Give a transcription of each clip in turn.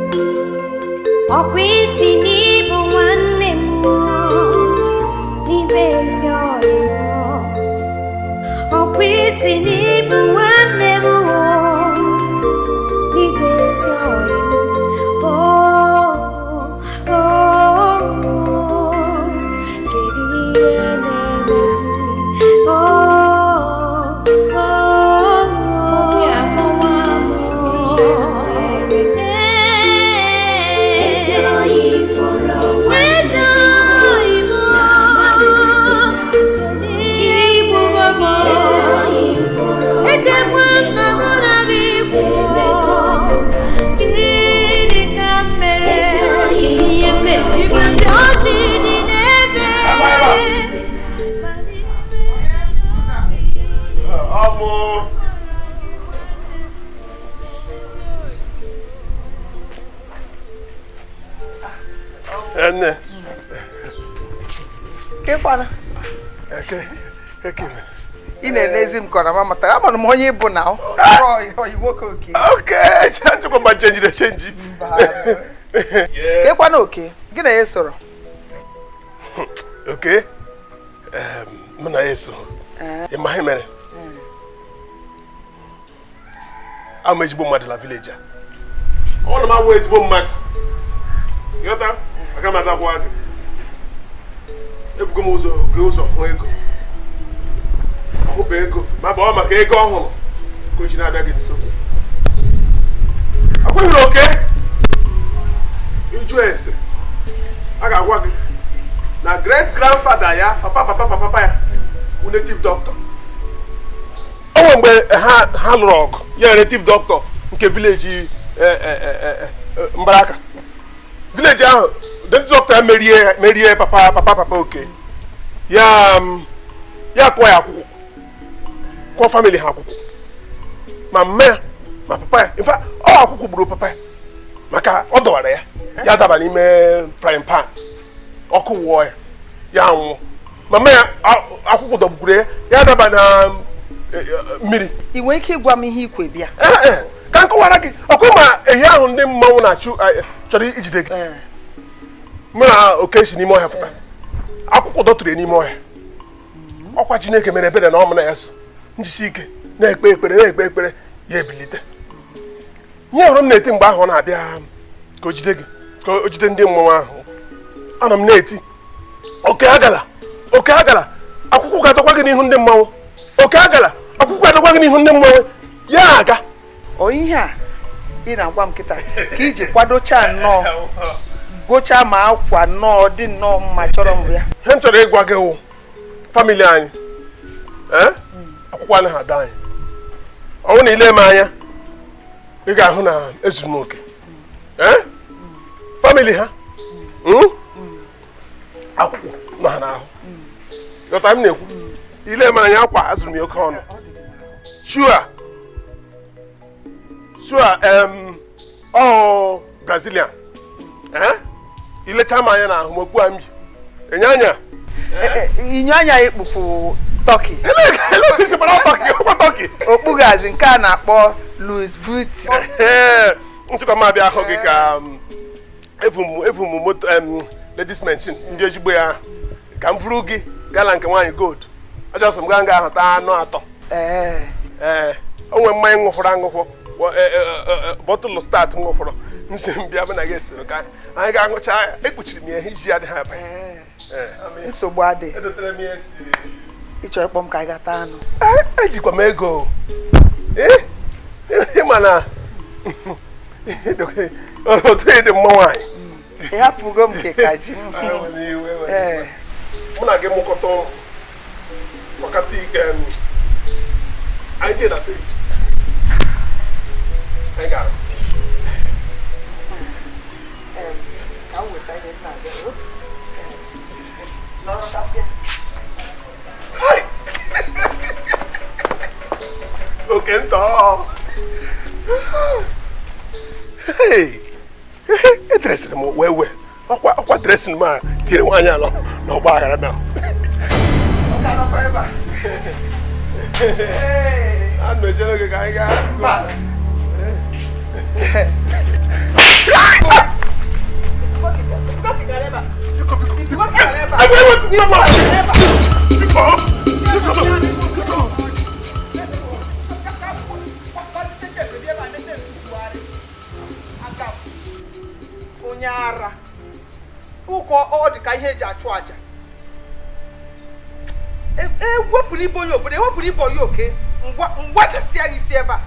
Ọkwa isi n'ịbụ nwanne m, n'ime ezi ọyị m. Ọkwa isi n'ịbụ nwanne m, n'ime ezi ọyị m. Oh, oh, oh, kedu ihe na-emezi? Oh, oh, obi agbawa m. Ezi oyi kpọrọ Ezi oyi m, igbu m. Ezi oyi kpọrọ Echekwa m na mụ na gị kwụ. Gịnị ka m mere? Ezi oyi Ihe mere ịbụzi ọchị dị n'eze. Ọmụ nne. Kekwana. Eke eke. Ị na-enezi m ka ọ na m amata amara m onye ịbụ na oyi nwoke oke. Oke, achịkwa ma chenji na chenji. Kekwana oke gị na ya soro. Oke, mụ na ya eso. Ị ma ihe mere? Ama ezigbo mmadụ na village a. Ọ na m awụ ezigbo mmadụ. Ghọta? Aga m adakwa gị. Ebugo m ụzọ gị ụzọ hụ ego. Ọhụba ego, ma bụ ọ maka ego ọhụrụ ka o ji na-abịa gị nso. Akweghị oke. Ịjụ ese. A ga-agwa gị na great grandfather ya, papa papa papa papa ya, bụ native doctor. O nwere mgbe ha lụrụ ọgụ ya native doctor nke village Mbaraka. Village ahụ native doctor ya merie merie papa papa papa oke ya, ya kụọ ya akwụkwọ, kụọ family ha akwụkwọ, ma mma ya ma papa ya. In fact, ọ akwụkwọ gburu papa ya maka ọ dọwara ya, ya daba n'ime frying pan, ọkụ wụọ ya, ya anwụọ. Mama ya akwụkwọ dọgbukwuru ya, ya daba na mmiri. Ị nwere ike ịgwa m ihe ikwe bịa? Ee, ka m kọwara gị. Ọkwa ma ehi ahụ ndị mmanwụ na-achụ chọrọ ijide gị, mụ na oke si n'ime ọhịa pụta, akwụkwọ dọtụrụ ya n'ime ọhịa. Ọkwa Chineke mere ebere na ọ mụ na ya so njisi ike na-ekpe ekpere, na-ekpe ekpere, ya ebilite. Ihe hụrụ m na-eti mgbe ahụ ọ na-abịa ka o jide gị, ka o jide ndị mmọnwụ ahụ, ana m na-eti, "Oke agala, oke agala, akwụkwọ ga-adọkwa gị n'ihu ndị mmanwụ. Oke agala, akwụkwọ ga-adọkwa gị n'ihu ndị mmanwụ." Ya aga. Ọ ihe a ị na-agwa m kịta ka iji kwadochaa nnọọ, gochaa ma akwa nnọọ dị nnọọ mma chọrọ m ya. Ihe m chọrọ ịgwa gị wụ family anyị, ee, akwụkwọ anaghị adọ anyị. Ọ bụrụ na ile m anya, ị ga-ahụ na ezuru m oke. Ee, family ha, akwụkwọ nọ ha n'ahụ. Ghọta m na-ekwu? Ile m anya, akwa azụrụ m ya oke ọnụ. Shua shua, ọ Brazilian. Ee, ilecha m anya n'ahụ m, okpu a m yi, enye anya. Inyo anya ekpupu Turkey. Turkey. Okpugazi nke a na-akpọ Louis Vuitton. Ee, nsịkwa m abịa ahụ gị ka evu m moto ladies machine ndị ezigbo ya, ka m vuru gị gala nke nwaanyị gold. Ajọsọ m gaa nga ahụ taa anụ atọ. Ee, o nwere mmanya ṅụfọrọ aṅụfọ, bọtụlụ start ṅụfọrọ. Nsị m bịa mụ na gị esoro ka anyị ga-aṅụcha ya. Ekpuchiri m ya iji adịghị abanye. Nsogbu adị. Edotere m ya esi. Ịchọ ịkpọ m ka anyị ga taa anụ? Ejikwa m ego. Ee, ịma na otu ịdị mma nwaanyị. Ị hapụgo m nke ka ji m. Ee. Mụ na gị mụkọta ụmụ mọkata ike, anyị jee na peji anyị gara. Ka m weta ihe m na-abịa. Nọrọ ka m bịa. Hai! Oke ntọ. Hey! Edresịrị m wee wee ọkwa ọkwa dressing m a tinyere nwaanyị alọ n'ọgba aghara na. Ọ ka nọkwa ebe a. A na-echere gị ka anyị gaa. Mba. Nna m, biko, biko. Onye ara ụkọ ọ dị ka ihe eji achụ àjà. Ewepụrụ ibe onye obodo, ewepụrụ ibe onye oke, ngwachasịa gị isi ebe a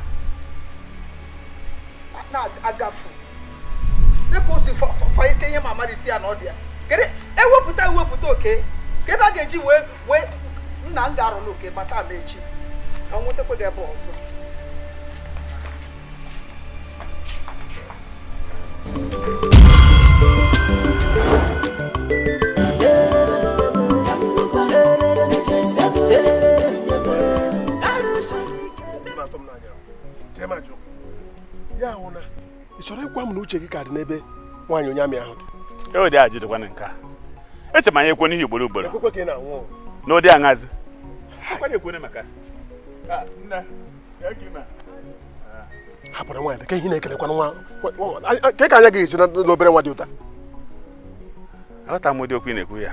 na-agafu dịka o si fanyesi ihe ma amara isi ya na ọ dị ya. Kedu ewepụta ewepụta oke ka ebe a ga-eji wee nna m ga-arụla oke mata ama echi ka m nwetakwa gị ebe ọzọ. Ya hụ na ị chọrọ ịgwa m na uche gị ka dị n'ebe nwaanyị onye amị ahụ dị. Ewedị ajụ dịkwana nke a. Eche m anyị ekwe n'ihi ugboro ugboro. Ekwekwe ka ị na-anwụ. N'ụdị aṅazi. Hapụrụ nwaanyị ka ihe na-ekelekwa nwa ka ka anya gị echi n'obere nwa dị ụta. Aghọta m ụdị okwu ị na-ekwu ya.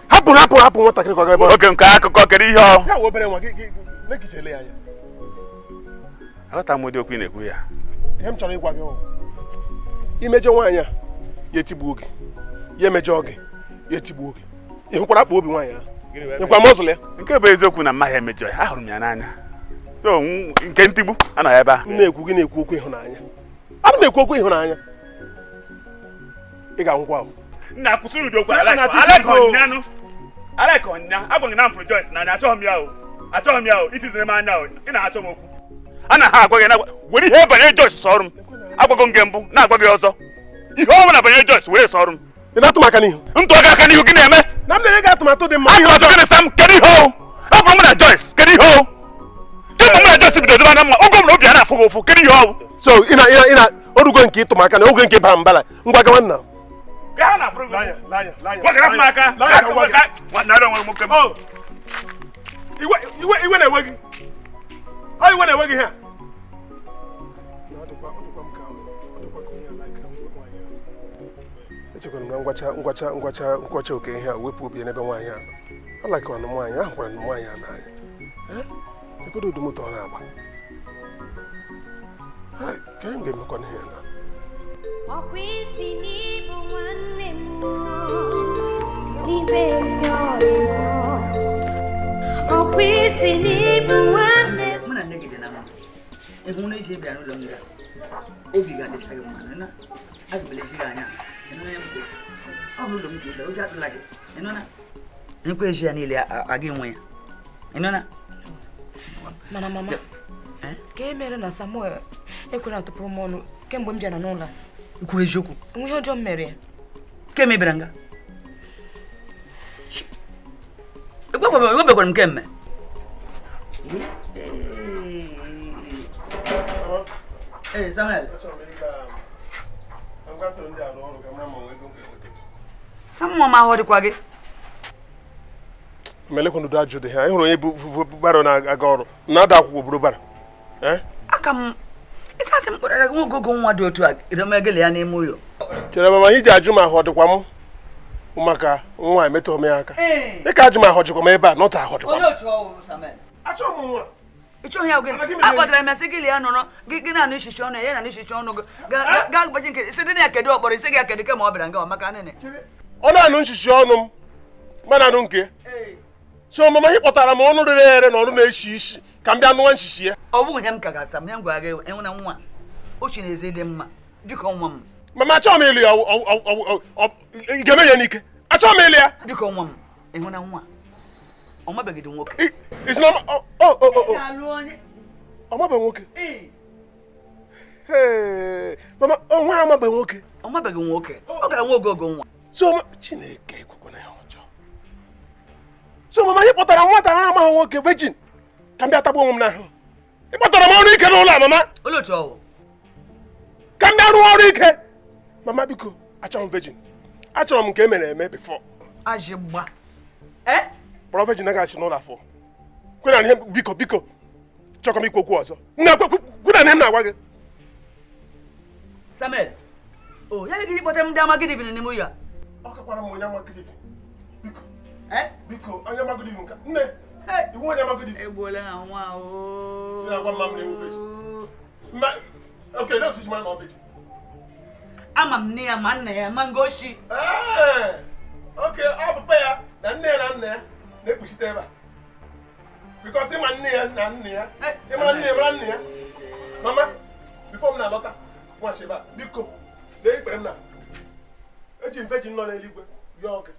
Hapụ hapụ hapụ nwatakịrị ka ọ ga ebe. Oge nke akụkọ kedu ihe ọ? Ya wụ obere nwa gị lekichele ya anya. Aghọta m ụdị okwu ị na-ekwu ya. Ihe m chọrọ ịgwa gị imejọ nwaanyị a ya etigbuo gị, ya emejọ gị ya etigbuo gị. Ị hụkwara akpa obi nwaanyị ahụ? Ịkwa mọzụl ya? Nke bụ eziokwu na mmaghị emejọ ya, ahụrụ m ya n'anya. So nke ntigbu anọghị ebe a. M na-ekwu gị na-ekwu okwu ịhụnanya. Ana m ekwu okwu ịhụnanya. Ị ga-anwụkwa ahụ. Nna kwụsịrị ụdị okwu alaik ọnya agwa gị na m fụrụ Joyce n'anya, achọghị m ya o. Achọghị m ya o, itiziri m anya o, ị na-achọ m okwu. A na ha agwa gị were ihe banyere Joyce sọrọ m. Agwago m gị mbụ na-agwa gị ọzọ. Ihe ọ bụla banyere Joyce were sọrọ m. Ị na-atụ m aka n'ihu? Ntụ aka aka n'ihu gị na-eme? Na m na-enye gị atụmatụ dị mma. Atụmatụ gịnị Sam? Kedu ihe o? Abụrụ m na Joyce, kedu ihe o? Kemgbe m na Joyce bidoro dobe anya mma, ogo m na obi a na-afụ gị ụfụ, kedu ihe o? So ị na orugo nke ịtụ m aka na oge nke ịba mbala ngwa gawa nna. Iwe na-ewe gị. Ọ iwe na-ewe gị ha. Echekwara m na ngwacha oke ihe a wepụ obi n'ebe nwaanyị a. Alakwara m nwaanyị, ahụkwara m nwaanyị a n'anya. Ekwado ụdị moto ọ na-agba. Ka anyị ga-emekwa n'ihe na. Ọkwa isi n'ịbụ nwanne m n'ibe ezi ọyịmọ. Ọkwa isi n'ịbụ nwanne m. Mụ na nne gị dị na mma. Ịhụ na eji bịa n'ụlọ m ga obi ga-adịcha gị mma na aga m elezi gị anya. Ọ bụ ụlọ m ka ị bịa, ụjọ atụla gị. Nkwa ezi ya niile aga enwe ya. Ịnụ na? Mana mama, ka e mere na Samuel ekwere atụpụrụ m ọnụ kemgbe m bịara n'ụlọ a. I kwuru eziokwu? Enwe ihe ọjọọ m mere ya. Kemgbe ị bịara nga? Egwebekwara m kemgbe. Ee, Samuel. Samuel ma ahụ dịkwa gị. Melekwa n'udo ajụ dị ha. Ị hụrụ onye bụ baro na-aga ọrụ na-ada akwụkwọ buru bara. Aka m ịsasị m kpọrọ gị nwa ogogo nwa dị otu a edemegele ya n'ime ụlọ. Chere mama, anyị ji ajụ m ahụ ọ dịkwa m maka nwa emetụghị m ya aka. Ị ka ajụ m ahụ jikwa m ebe a nọta ahụ dịkwa m. Onye otu ọ wụrụ Samuel? Achọghị m nwa. Ị chọghị ya gịnị? A kpọtara m ya sị gị lie ya nọrọ gị na-anụ ishishi ọnụ ya na-anụ ishishi ọnụ gị gaa ụbọchị nke sị dị na ya kedu ọkpọrọ isi gị ya kedu kemgbe ọ bịara nga ọ maka nene. Ọ na-anụ nshishi ọnụ m ma na-anụ nke. So mama ị kpọtara m ọnụ rere ere na ọnụ na-eshi isi ka m bịa nụwa nshishi ya. Ọ bụghị ihe m ka ga-asa m ya m gwara gị enwe na nwa ochi na eze dị mma biko nwa m. Mama achọghị m ịlụ ya, ị ga-eme ya n'ike. Achọghị m ịlụ ya. Biko nwa m ịhụ na nwa ọ mabeghị dị nwoke. Ọ mabeghị nwoke. Mama nwa amabeghị nwoke. Ọ mabeghị nwoke. Ọ gara nwa ogogo nwa. So Chineke ekwekwana ya ọjọọ. So mama ị kpọtara nwata ahụ amaghị nwoke virgin ka m bịa tagbuo onwe m n'ahụ. Ị kpọtara m ọrụ ike n'ụlọ a mama. Olee otu ọ wụ? Ka m bịa rụọ ọrụ ike. Mama biko achọghị m virgin. Achọrọ m nke e mere eme before. Ajịgba. Kpọrọ virgin agaghachi n'ụlọ afọ. Kwena ihe biko biko chọkọ m ikwu okwu ọzọ. Nna kwena ihe m na-agwa gị. Samuel, o ya gị kpọtara m ndị ama gị dibiri n'ime ụlọ. Ọ kakwara m onye ama gị dibiri. Biko, Biko, anya magodi nka. Nne. Iwu onye magodi. Egbuola na nwa o. Ị na-agwa mma m na-ewu virgin. Ma okay, let's teach my mom virgin. Ama m nne ya ma nna ya ma ngoshi. Ee. Okay, ọ bụ ya na nne ya na nna ya na-ekpuchite ebe a. Because ịma nne ya na nna ya. Ịma nne ya mara nna ya. Mama, before m na-alọta, nwachi ebe a, biko, lee ikpere m na. Eji m virgin nọ n'eluigwe yọọ gị.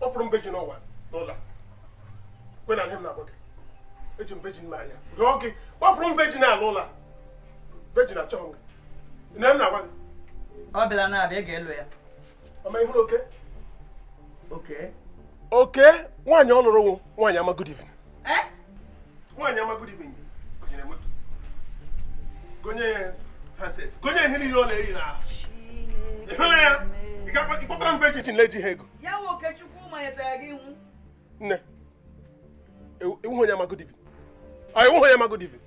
Ọ fụrụ m virgin n'ụwa n'ụlọ a. Kwe na ihe m na-agwa gị. Eji m virgin Maria yọọ gị. Ọ fụrụ m virgin ala ụlọ a. Virgin achọghị m gị. Nne m na-agwa gị. Ọ bịara na-abịa, ị ga-elu ya. Mama, ị hụrụ oke? Oke? Oke, nwaanyị ọ lụrụ nwụ, nwaanyị ama good evening. Nwaanyị ama good evening gonyere moto. Gonye handset. Gonye ihe niile ọ na-eyi n'ahụ. Ị hụrụ ya? Ị kpọtara m virgin na-eji ha ego. Ya nwe Okechukwu manyesara gị ihu. Nne, ewughị onye ama good evening. Ọ ewughị onye ama good evening.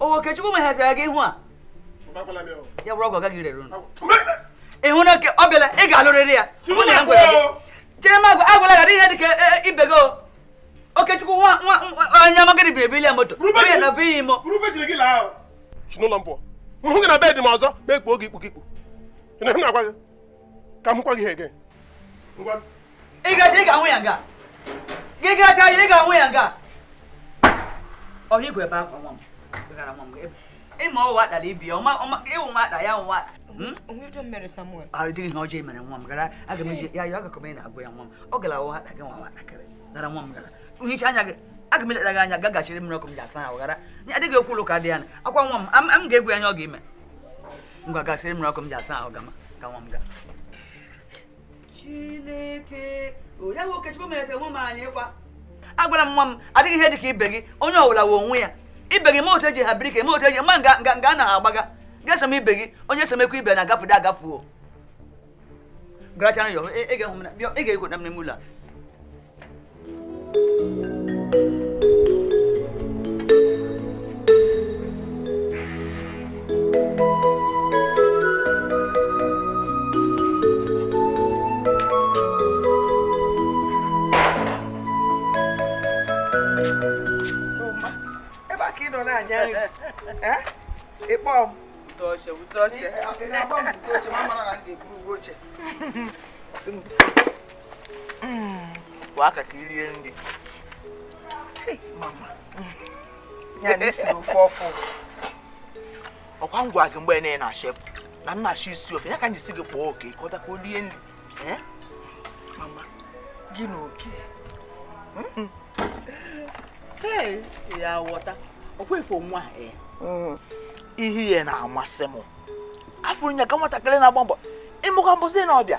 O Okechukwu manyesara gị ihu a? Ya bụrụ ọgụ ọ gaghị rere unu. Ị hụ na oke ọ bịala, ị ga-alụrịrị ya. Mụ na ya gwara gị. Chere m agwala gị adịghị ihe dị ka ibe gị o. Okechukwu nwa onye amagịrị biri ebili ya moto. Biri na biri imo. Furu virgin gị laa o. Si n'ụlọ m pụọ. M hụ gị na bed m ọzọ, ma ekpuo gị ikpu gị ikpu. Ị na m na-agwa gị ka m hụkwa gị again. Ngwa. Ị gacha ị ga-anwụ ya nga. Gị gacha ị ga-anwụ ya nga. Ọ igwe ebe akwa nwa m. Gara nwa m ebe. Ịma ọwa akpara ibi ya, ịwụ nwa akpa ya nwa akpa. Onwe ọjọọ mere Samuel. Ahụ dịghị ihe ọjọọ mere nwa m gara aga m eji ya ya ọgakọ m ị na-agụ ya nwa m. Ọ gara awụ akpa gị nwa nwatakịrị. Gara nwa m gara. Nhicha anya gị, aga m eleta gị anya gagachiri mmiri ọkụ m ji asa ahụ gara. Adịghị ekwu ụlọ ụka dị ya na akwa nwa m am ga-egwu anya ọ ga-eme. Ngwa gasịrị mmiri ọkụ m ji asa ahụ gama ka nwa m ga. Chineke, o ya nwoke Chukwu mere sị nwa m anyị kwa. Agwala m nwa m adịghị ihe dị ka ibe gị, onye ọwụla wụ onwe ya. Ibe gị ma otu eji ha biri ka ma otu eji ma nga nga nga na agbaga ga-eso m ibe gị onye somekwa ibe na-agafede agafuo. Garachara yo ị ga-ehụ m na bịa ị ga-ekweta m n'ime ụlọ a. Ịkpọ m. Bute oche. Ị na-agba m bute oche ma mara na m ga-eburu uwe oche. Sị m bute. Kwa aka ka i rie nri. Hey, mama. Ya na isi ofe ọfụ. Ọkwa m gwa gị mgbe na ị na-achepụ na m na-achọ isi ofe ya ka m ji si gị kpọọ oke ka ọ dakwa rie nri. Mama, gị na oke. Hey, ya ghọta. Ọkwa efe nwa a ihe ya na-amasị m. Afụrụ ya ka nwatakịrị na-agba mbọ ịmụkwa mbọsị na ọbịa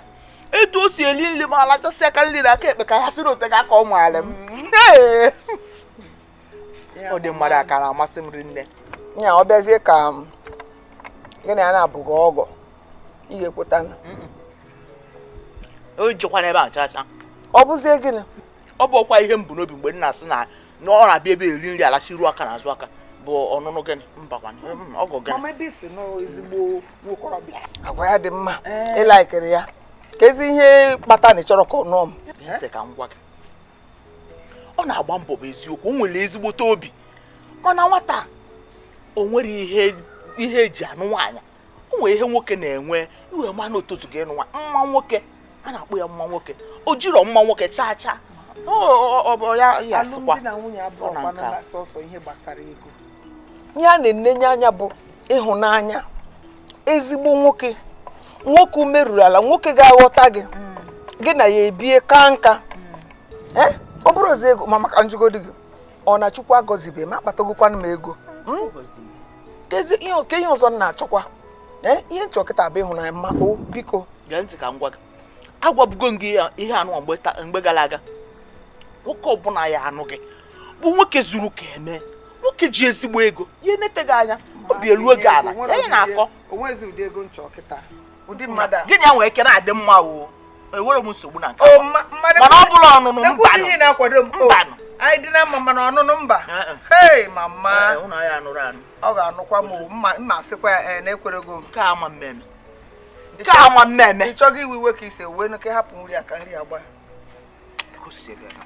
etu o si eli nri ma alachasị aka nri na aka ekpe ka ya sịrị ote ga aka ọ maara m. Ọ dị mmadụ aka na-amasị m rinne. Ya ọ bịazie ka gị na ya na-abụghị ọgọ ị ga-ekweta na o jikwa n'ebe a chacha. Ọ bụzie gịnị? Ọ bụ ọkwa ihe m bu n'obi mgbe m na-asị na ọ na-abịa ebe eri nri alachiru aka na azụ aka bụ ọnụnụ gịnị mbakwa ọgọ gịnị. Mama ebe isi nọ ezigbo nwokorobịa agwa ya dị mma ịlaikiri ya ka ezi ihe kpata na ị chọrọ ka ọ nụọ m. Ka m gwa gị, ọ na-agba mbọ bụ eziokwu, o nwere ezigbote obi mana nwata o nwere ihe eji anụ nwaanyị. O nwere ihe nwoke na-enwe iwe ma na otozu gị ịnụ nwa nwoke a na-akpọ ya mma nwoke o jirọ mma nwoke chaa chaa. Alụmdi na nwunye abụrụkwana na sọsọ ihe gbasara ego. Ihe a na-enenye anya bụ ịhụnanya. Ezigbo nwoke, nwoke umeruru ala, nwoke ga-aghọta gị, gị na ya ebie ka nka. Ọ bụrụ ozi ego ma maka njugodi gị ọ na Chukwu agọzibe ma akpatagokwanụ m ego. Ke ihe ọzọ m na-achọkwa ihe nchọ kịta bụ ịhụnanya mma o biko. Gee ntị ka m gwa gị, agwabugo m gị ihe anụ mgbe gara aga. Nwoke ọbụla ya anụ gị bụ nwoke zuru ka eme, nwoke ji ezigbo ego ya enete gị anya obi eruo gị ala ya na-akọ. Onwezi ụdị ego nchọ kịta ụdị mmadụ a gịnị ya nwee ike na-adị mma o enwere m nsogbu na nke mana ọ bụrụ ọnụnụ mbanụ ihe na-akwado m anyị dị na mma mana ọnụnụ mba. Hey mama, ọ ga-anụkwa m mma asịkwa ya na ekwerego m. Nke ama mmemme nke ama mmemme ị chọghị iwe iwe ka isi ewe ka hapụ nri a ka nri agba. Biko si ebe a.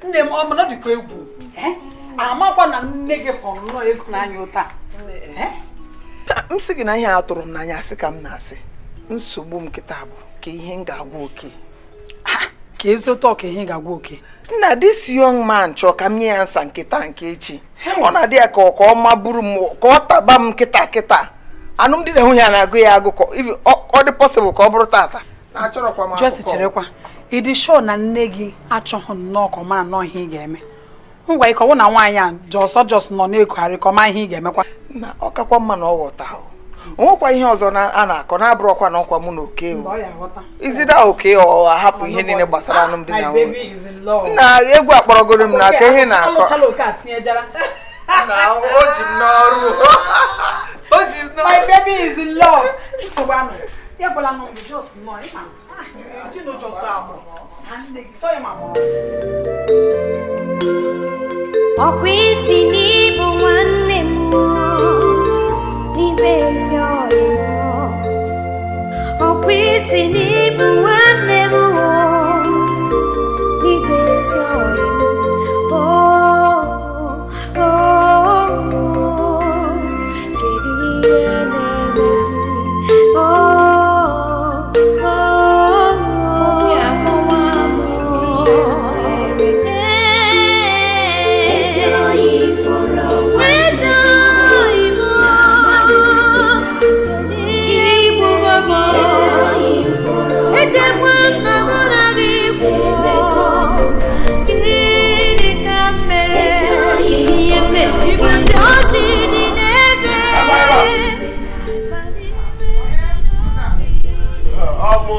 Nne m, ọ mana ọ dịkwa egwu. Amakwa na nne gị hụrụ nnọọ ego n'anya ụta. M sị gị na ihe a tụrụ m n'anya, asị ka m na-asị. Nsogbu m kịta bụ ka ihe m ga-agwa oke. Ka ezote ọka ihe ga-agwa oke. Nna, this young man chọrọ ka m nye ya nsa nkịta nke echi. Ọ na-adị ya ka ọ ka ọ maburu m, ka ọ taba m kịta kịta. Alụmdi na nwunye a na-agụ ya agụ, ka ọ dị possible ka ọ bụrụ tata. Na-achọrọkwa m Joyce, akụkọ. Cherekwa, ị dị sure na nne gị achọghị nnọọ ka ọ mara nnọọ ihe ị ga-eme? Ngwa, ike ọwụ na nwaanyị a jọsọ jos nọ na-ekogharị ka ọ maa ihe ị ga-emekwa. Na ọ kakwa mma na ọ ghọta ahụ. O nwekwa ihe ọzọ a na-akọ na-abụrọkwa na ọkwa mụ na oke o. Izida oke ọ ahapụ ihe niile gbasara alụmdi na nwunye. Nna, egwu akpọrọgoro m na aka ihe na-akọ. Alụchala oke a tinyejara. Na o ji m n'ọrụ. O ji m n'ọrụ. My baby is in love. Nsogbu anụ. Ya gwala nọ mgbe just nọ ịma. Eji n'ụjọ tọọ agbụ. Saa nne gị, sọ ya ma mụrụ. Ọkwa isi n'ịbụ nwanne m, n'ime ezi ọyị m. Ọkwa isi n'ịbụ nwanne m, n'ime ezi ọyị m. Oh, oh, oh, kedu ihe na-emezi? Oh, oh, obi akpọwa m. Ezi oyi pụrụ Ezi oyi m, igbu m. Ezi oyi pụrụ Echekwa m na mụ na gị kwụ. Gịnị ka m mere? Ezi oyi Ihe mere? Ịbụzi ọchị dị n'eze. Ọmụ.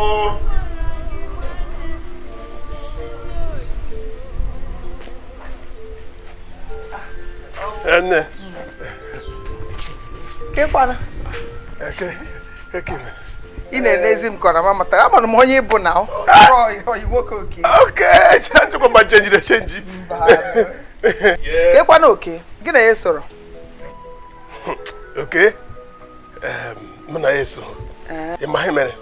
Nne. Kekwana. Eke eke. Ị na-enezi m ka ọ na mama tara amara m onye ịbụ na ọ oyi nwoke oke. Oke, achọkwa ma chenji na chenji. Kekwana oke, gị na ya soro. Oke. Mụ na ya eso. Ị ma ihe mere?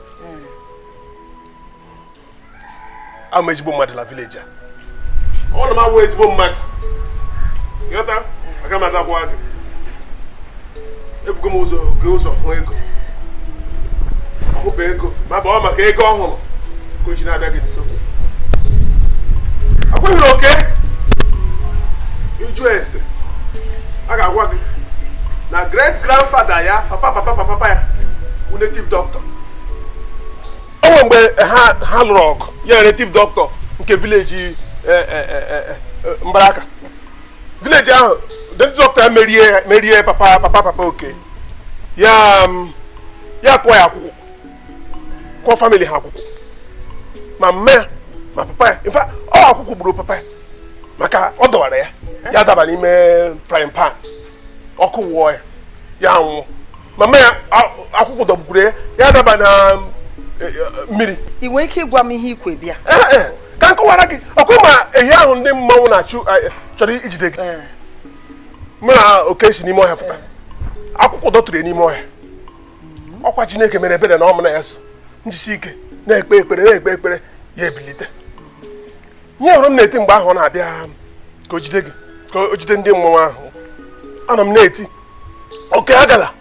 Ama ezigbo mmadụ na village a. Ọ na m awụ ezigbo mmadụ. Ịghọta? Aga m adakwa gị. Ebugo m ụzọ oke ụzọ hụ ego. Ọhụba ego, ma bụ ọ maka ego ọhụrụ ka o ji na-abịa gị nso. Akweghị oke. Ịjụ ese. A ga-agwa gị na great grandfather ya, papa papa papa papa ya, bụ native doctor. O nwere mgbe ha lụrụ ọgụ ya native doctor nke village Mbaraka. Village ahụ, native doctor ya merie papa papa papa oke. Ya ya kụọ ya akwụkwọ. Kụọ family ha akwụkwọ. Ma mma ya, ma papa ya. In fact, ọ akwụkwọ gburu papa ya. Maka ọ dọwara ya. Ya daba n'ime frying pan. Ọkụ wụọ ya. Ya anwụọ. Mama ya akwụkwọ dọgbukwuru ya. Ya daba na mmiri. Ị nwere ike ịgwa m ihe ikwe bịa? Ka m kọwara gị, ọkwa ma ehi ahụ ndị mmanwụ na-achụ chọrọ ijide gị. Mụ na oke si n'ime ọhịa pụta. Akwụkwọ dọtụrụ ya n'ime ọhịa. Ọkwa Chineke mere ebere na ọ mụ na ya so. Njisi ike na-ekpe ekpere na-ekpe ekpere ya ebilite. Ihe hụrụ m na-eti mgbe ahụ ọ na-abịa ka o jide gị, ka o jide ndị mmọnwụ ahụ. Ana m na-eti, oke agala,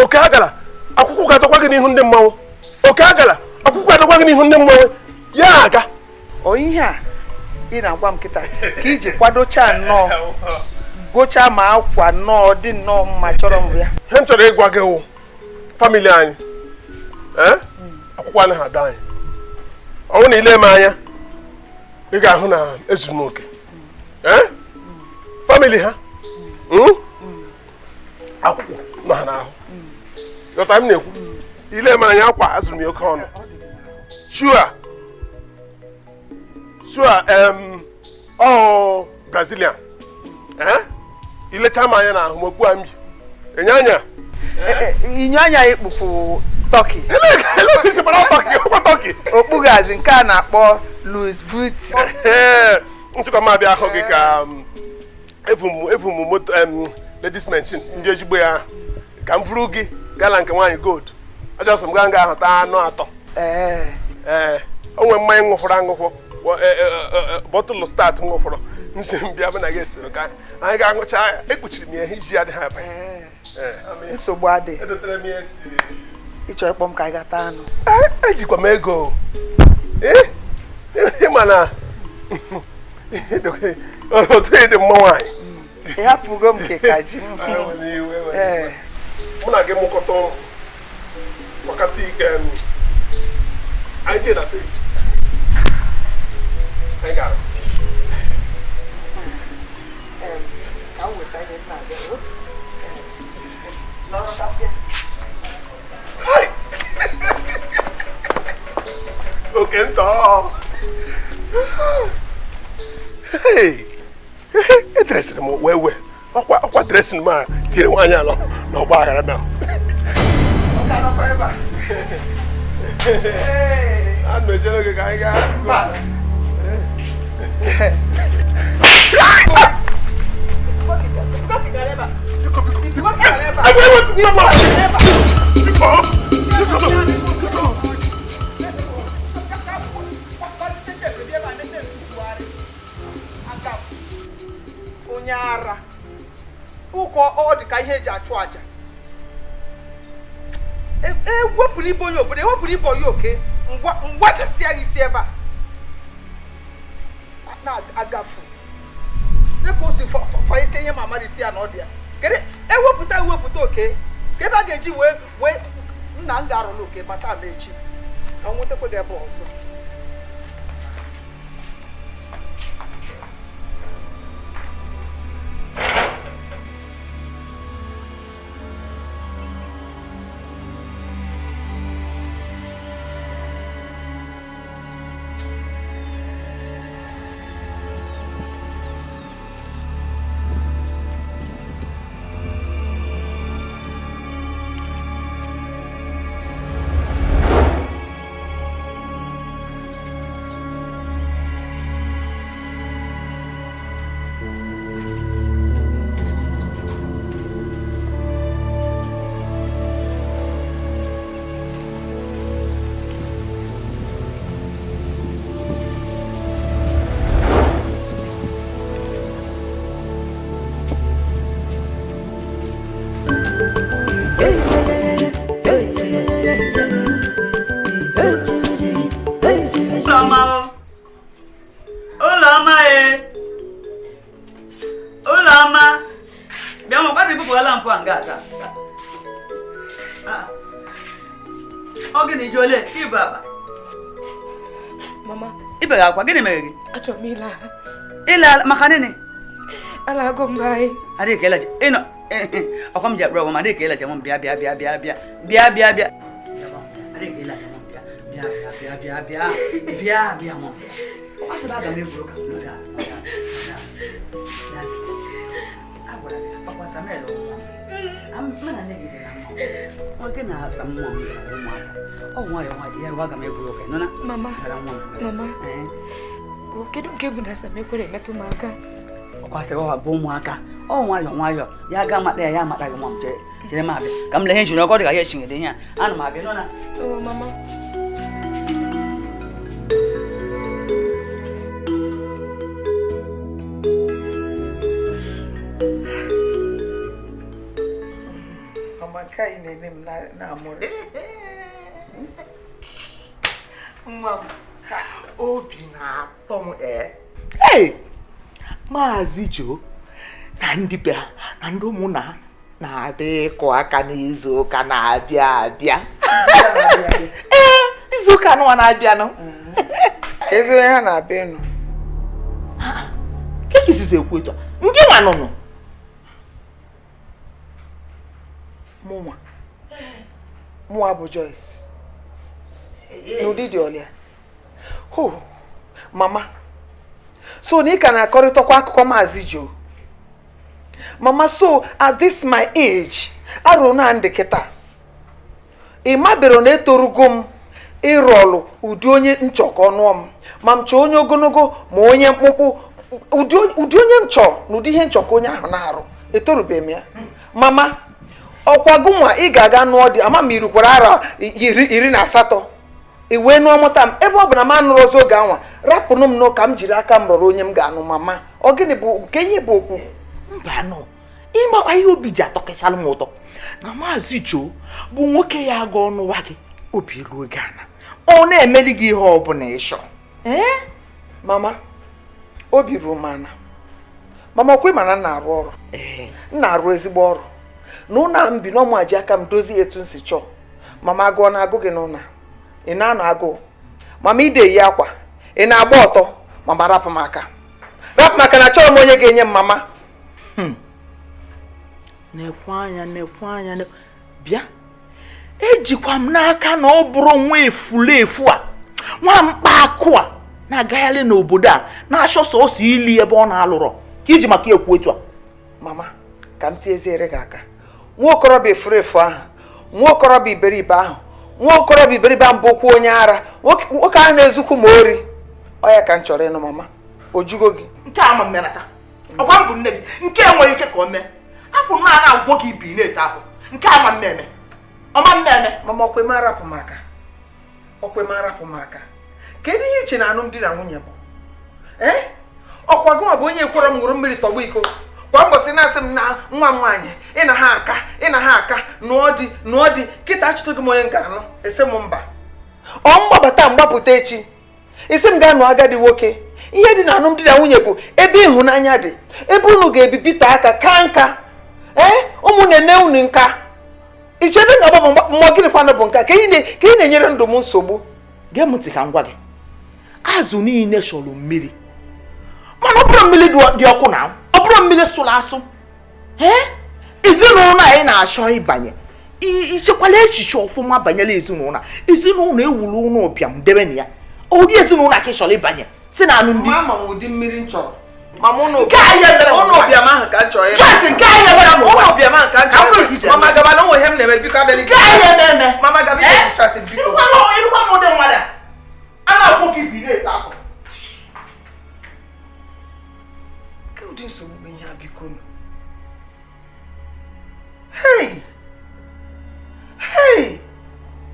oke agala, akwụkwọ ga-adọkwa gị n'ihu ndị mmanwụ. Oke agala, akwụkwọ ga-adọkwa gị n'ihu ndị mmanwụ. Ya aga. Ọ ihe a ị na-agwa m kịta ka iji kwadochaa nnọọ, gochaa ma akwa nnọọ dị nnọọ mma chọrọ m ya. Ihe m chọrọ ịgwa gị wụ family anyị, akwụkwọ anaghị adọ anyị. Ọ bụrụ na ile m anya, ị ga-ahụ na ezuru m oke. Family ha, akwụkwọ nọ ha n'ahụ. Ghọta m na-ekwu? Ile m anya, akwa azụrụ m ya oke ọnụ. Shua shua, ọ Brazilian. Ilecha m anya n'ahụ ma okpu a m yi. Enye anya. Inyo anya ikpupu Turkey. Okpugazi nke a na-akpọ Louis Vuitton. Nchịkwa m abịa ahụ gị ka evu m moto ladies mansion ndị ezigbo ya ka m vuru gị gaa na nke nwaanyị gold. Ajọsọ m gaa nga ahụ taa anụ atọ. Ee, o nwere mmanya ṅụfụrụ aṅụfụ Bọtụlụ start m ṅụfọrọ nsị m bịa mụ na gị esoro ka anyị ga-aṅụcha ya. Ekpuchiri m ya iji adịghị abanye. Nsogbu adị. Edotere m ya esiri. Ịchọ ịkpọ m ka anyị ga taa anụ. Ejikwa m ego. Ịma na otu ịdị mma nwaanyị. Ị hapụgo m nke ka ji. Mụ na gị mụkọta ụmụ makata ike anyị jee na peji. Anyị gara. Ka m weta ihe m na-abịa. Lọrọtakwa. Oke ntọ. Edresịrị m wee wee. Ọkwa dresịn m a tinyere nwaanyị alọ n'ọgba aghara na. A na-echere gị ka anyị gaa. Onye ara ụkọ ọ dị ka ihe eji achụ àjà. Ewepụrụ ibe onye obodo, ewepụrụ ibe onye oke, ngwachasịa gị isi ebe a na-agafu. Dịka o si fanyesi ihe ma amara isi ya na ọ dị ya. Kedu ewepụta ewepụta oke ka ebe a ga-eji wee nna m ga-arụla oke mata m echi ka m nwetakwa gị ebe ọzọ. Mama, ibe ga akwa gịnị mere gị? Achọrọ m ịla. Ịla maka nini? Alago m anyị. Adịghị ka ịlacha. Ịnọ ọkwa m ji akpụrụ ọgwa m adịghị ka ịlacha m bịa bịa bịa bịa bịa bịa bịa bịa. Adịghị ka ịlacha m bịa bịa bịa bịa bịa bịa bịa m. Ọ sị na aga m egwuru ka m nọdụ ala. Agwara gị ọkwa Samuel nwa. Mana nne gị dị na mma. Nwoke na-asa mmụọ m gara ụmụaka. Ọ nwayọọ nwayọọ ya aga m egwuru ụka nọ na. Mama. Mama. Kedu nke bụ na Sam ekwere emetụ m aka? Ọ kwasịrị ọ bụ ụmụaka. Ọ nwayọọ nwayọọ ya ga amata ya ya amata gị nwa m chere chere m abịa ka m lee ihe nchiri ọkọ dị ka ihe chinyere ihe a ana m abịa nọ na. Oh mama. Mama nke anyị na-ene m na-amụrụ. Nwa m, obi na-atọ m ee. Maazị Joe na ndị be ha na ndị ụmụnna ha na-abịa ịkụ aka n'izu ụka na-abịa abịa. Ee, izu ụka anụnwa na-abịanụ. Ezi onye ha na-abịa ịnụ. Ka esizi ekwu etu a? Ndị nwa nụnụ. Mụnwa bụ Joyce. N'ụdị dị ọlịa. Ho, mama. So na ị ka na-akọrịtakwa akụkọ Maazị Joe. Mama, so at this my age, arụ na ndị kịta. Ị mabere na etorugo m ịrụ ọlụ ụdị onye nchọ ka ọ nụọ m. Ma m chọọ onye ogologo ma onye mkpụmkpụ, ụdị onye m chọọ na ụdị ihe nchọ ka onye ahụ na-arụ. Etorubeghị m ya. Mama, ọkwa gụnwa ị ga-aga nụọ dị ama m irukwara arọ 18. I wee nụọ mụta m ebe ọ bụ na m anụrụ ọzọ oge anwa rapụnụ m n'ụka m jiri aka m rọrọ onye m ga-anụ mama ọ gịnị bụ nke ihe bụ okwu mba nọ ịmakwa ihe obi ji atọkachalụ m ụtọ na Maazị Joe bụ nwoke ya aga ọnụwa gị obi ruo gị ana ọ na-emeli gị ihe ọbụla ịchọ. Ee mama obi ruo m ana mama ọkwa ịma na m na-arụ ọrụ m na-arụ ezigbo ọrụ na ụlọ a m bi n'ọmụ aji aka m dozie etu m si chọọ mama agụọ na-agụ gị n'ụlọ ị na-anọ agụụ mama ide yi akwa ị na-agba ọtọ mama rapụ m aka na achọrọ m onye ga-enye m mama. Nekwe anya bịa ejikwa m n'aka na ọ bụrụ nwa efulefu a nwa mkpa akụ a na-agagharị n'obodo a na-achọ sọsọ ili ebe ọ na-alụrọ ka iji maka ekwu etu a. Mama ka m tieziere gị aka nwa okorobịa efurefu ahụ nwa okorobịa iberibe ahụ nwa okorobịa iberibe ahụ bụkwa onye ara nwoke ahụ na-ezukwu ma ori ọ ya ka m chọrọ ịnụ mama o jugo gị nke a ma mmenata ọgwa m bụ nne gị nke nwere ike ka o mee afọ m a na-agwọ gị ibi na-ete afọ nke a ma mmemme ọma mmemme. Mama ọkwa m arapụ m aka ọkwa m arapụ m aka kedu ihe iche na alụmdi na nwunye bụ ee ọkwa gị nwa bụ onye kwọrọ m ṅụrụ mmiri tọgbọ iko kwa mbọsị na-asị m na nwa m nwaanyị ị na ha aka ị na ha aka nụọ di kịta achụtụghị m onye m ga-anụ esi m mba ọ mgbabata mgbapụta echi isi m ga-anụ agadi nwoke ihe dị na alụmdi na nwunye bụ ebe ịhụnanya dị ebe unu ga-ebibite aka ka nka ee ụmụ na-eme unu nka ichebe ga-agbapụ mmụọ gịnị kwanụ bụ nka ka ị na-enyere ndụ m nsogbu. Gee m ntị ka m gwa gị azụ niile chọrọ mmiri mana ọ bụrụ mmiri dị ọkụ na ọ bụrụ mmiri sụrụ asụ ee ezinụlọ anyị na-achọ ịbanye ichekwala echiche ọfụma banyere ezinụlọ ezinụlọ ewuru ụlọ ụbịam debe na ya ụdị ezinụlọ ka ị chọrọ ịbanye si na alụmdi mama m ụdị mmiri m chọrọ mama ụnụ nke anyị emere ụnụ ụbịam ahụ ka m chọrọ ịba Joyce nke anyị emere m ụnụ ụbịam ahụ ka m chọrọ mama gaba na onwe ihe m na-eme biko abịala nke anyị eme eme mama gaba ihe distracted biko ịrụkwa m ụdị mmadụ a na-agwọ gị ibi na-ete afọ. Ke ụdị nsogbu bụ ihe a biko nụ. Hey! Hey!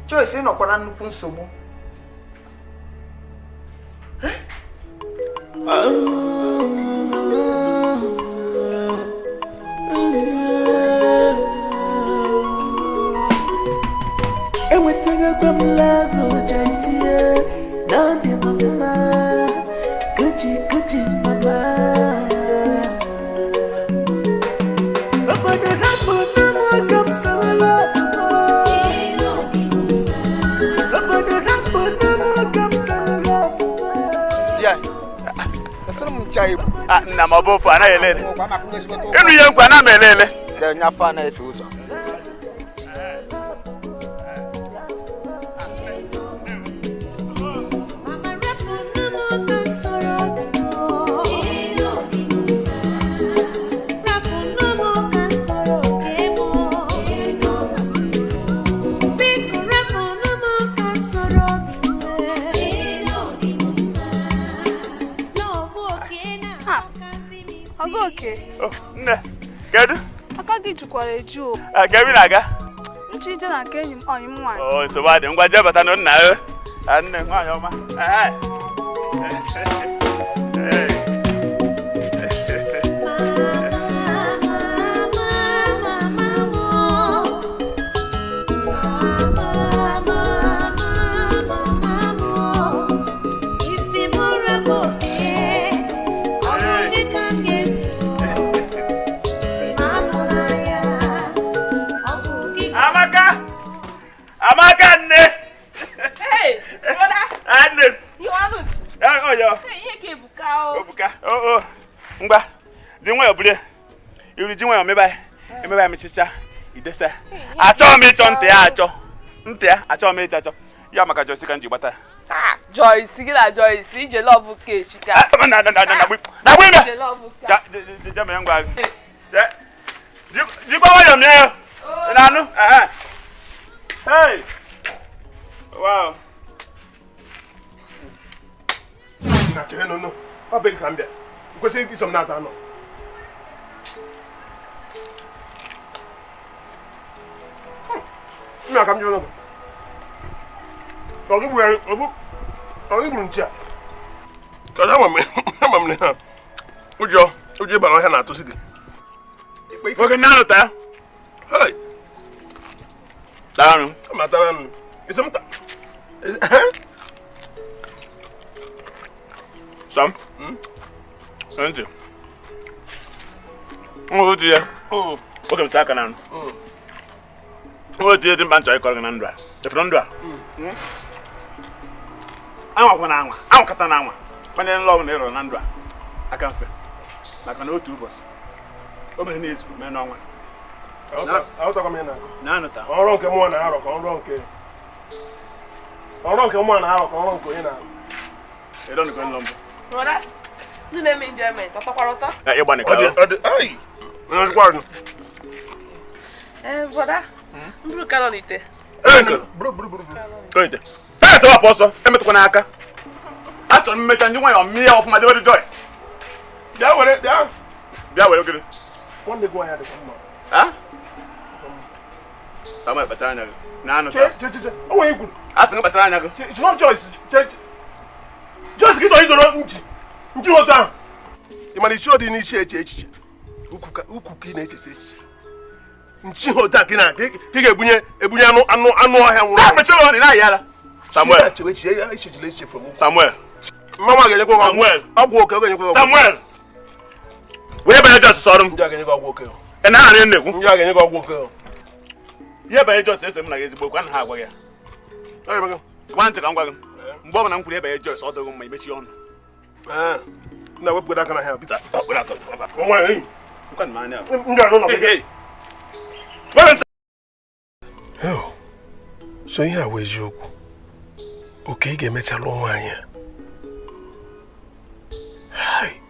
Joyce ị nọkwa na nnukwu nsogbu. Enwetaghị m love Joyce na dị m mma kuchi kuchi mama obodo rapụ na m ka m sawala obodo rapụ na m ka m sawala. Nna m ọ bụ ofu anaghị ele ele ịnụ ihe nkwa ana m ele ele. Nne, kedu? Aka gị jukwara eju o. Ka ebe na-aga? Nchi ije na nke enyi m ọyị m nwaanyị. Oh, nsogbu adị ngwa jee bata na nna ya. Nne nwaanyị ọma. Amaka nne. Hey, brother. Nne. You want to? Oh, yo. Hey, ihe ka ebuka o. Ebuka. Oh, oh. Ngwa. Di nwa obure. Iru ji nwa omeba. Emeba mechicha. Idesa. Achọ m ịchọ ntị ya achọ. Ntị ya achọ m ịchọ achọ. Ya maka Joyce ka m ji gbata. Ah, Joyce gị na Joyce ije love ka echika. Na na na na na. Na gbe. Ije love ka. Ja ja me ngwa. Jikwa nwayọ m ya. Na anụ. Aha. Hey! Wow. Na chere no no. Ọ bụ ka m bịa. Kwesịrị iso m na-ata anọ. Mma ka m jụrụ. Ọ gị gburu nchi a. Ka ama m na ụjọ ịba n'ọhịa na-atụsi gị. Nwoke na-anụta. Hey. Daalụ. Amatara m. Isi m ta. Sam. Ntị. Nwa otu ya. Oge m taa aka na nụ. Nwa otu ihe dị mkpa nchọ ịkọrọ gị na ndụ a. Efere ndụ a. Anwakwa na anwa. Anwakọta na anwa. Kwanyere nlọ ọbụla ị rọrọ na ndụ a. Aka mfe. Maka na otu ụbọchị. O mere n'izu mee n'ọnwa. Aghọtakwa m ihe na-akọ. Na-anụta. Ọrụ nke mụnwa na-arọ ka ọrụ nke. Ọrụ nke mụnwa na-arọ ka ọrụ nke onye na-arọ. Ịdọnụkọ nlọ mbụ. Brother, ndị na-eme enjoyment, ọ tọkwara ụtọ? Ịgbanị ka Ọ dị, ai! Brother, mbụrụ ka nọ n'ite. Buru. Ite. Taa wapụ ọsọ, emetụkwa n'aka. Achọrọ m mmecha ndị nwayọọ mmiri ya ọfụma debere Joyce. Bịa were, bịa. Bịa were ogiri. Nwanne gị nwaanyị adịkwa mma. Ha? Samuel kpachara anya gị. Na-anụta. Che. O nwere ikwu. A sị gị kpachara anya gị. It's not Joyce. Joyce gị chọrọ izoro nchi. Nchi otu ahụ. Ị mara isi ọ dị n'isi eche echiche. Ukwu ka ị na-echesi echiche. Nchi otu a ka ị ga-ebunye ebunye anụ ọhịa nwụrụ. Ha mechara ọ dị na-ayị ara. Samuel. Samuel. Mama ga-enyekwa ọgwụ. Samuel. Ọgwụ oke ọ ga-enyekwa ọgwụ. Samuel. Wee banye Joyce sọrọ m. Ndị a ga-enye gị ọgwụ oke. Ị na-arị nnekwu. Ndị a ga-enye gị ọgwụ oke. Ihe banye Joyce ese m na gị ezigbo okwu anaghị agwa gị ya. Gwa ntị ka m gwa gị. Mgbe ọ bụla m kwuru ihe banye Joyce ọ dịghị mma imechi ọnụ. Na-ewepụgodo aka na ha. So ihe a bụ eziokwu. Oke ị ga-emecha lụọ nwaanyị a. Hai.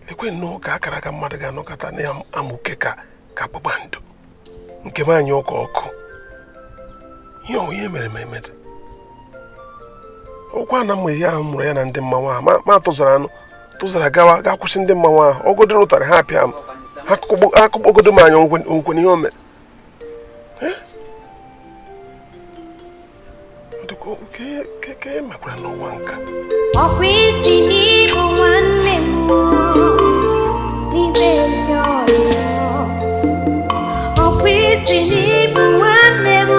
Lekwe nnọọ ka akara aka mmadụ ga-anọkọta na ya amụke ka kpakpando. Nke m anyị ọkụ ọkụ. Ihe ọ ihe mere m emede. Ọkwa na mma ihe ahụ mụrụ ya na ndị mmanwụ ahụ ma tụzara anụ tụzara gawa ga kwụsị ndị mmanwụ ahụ ọgodoro ụtarị ha apịa m ha akụkpọgodo m anya onkwe ihe o mere. Ke mekwara n'ụwa nka. Ọkwa isi n'ịbụ nwanne m n'ime ezi ọyị. Ọkwa isi n'ịbụ nwanne m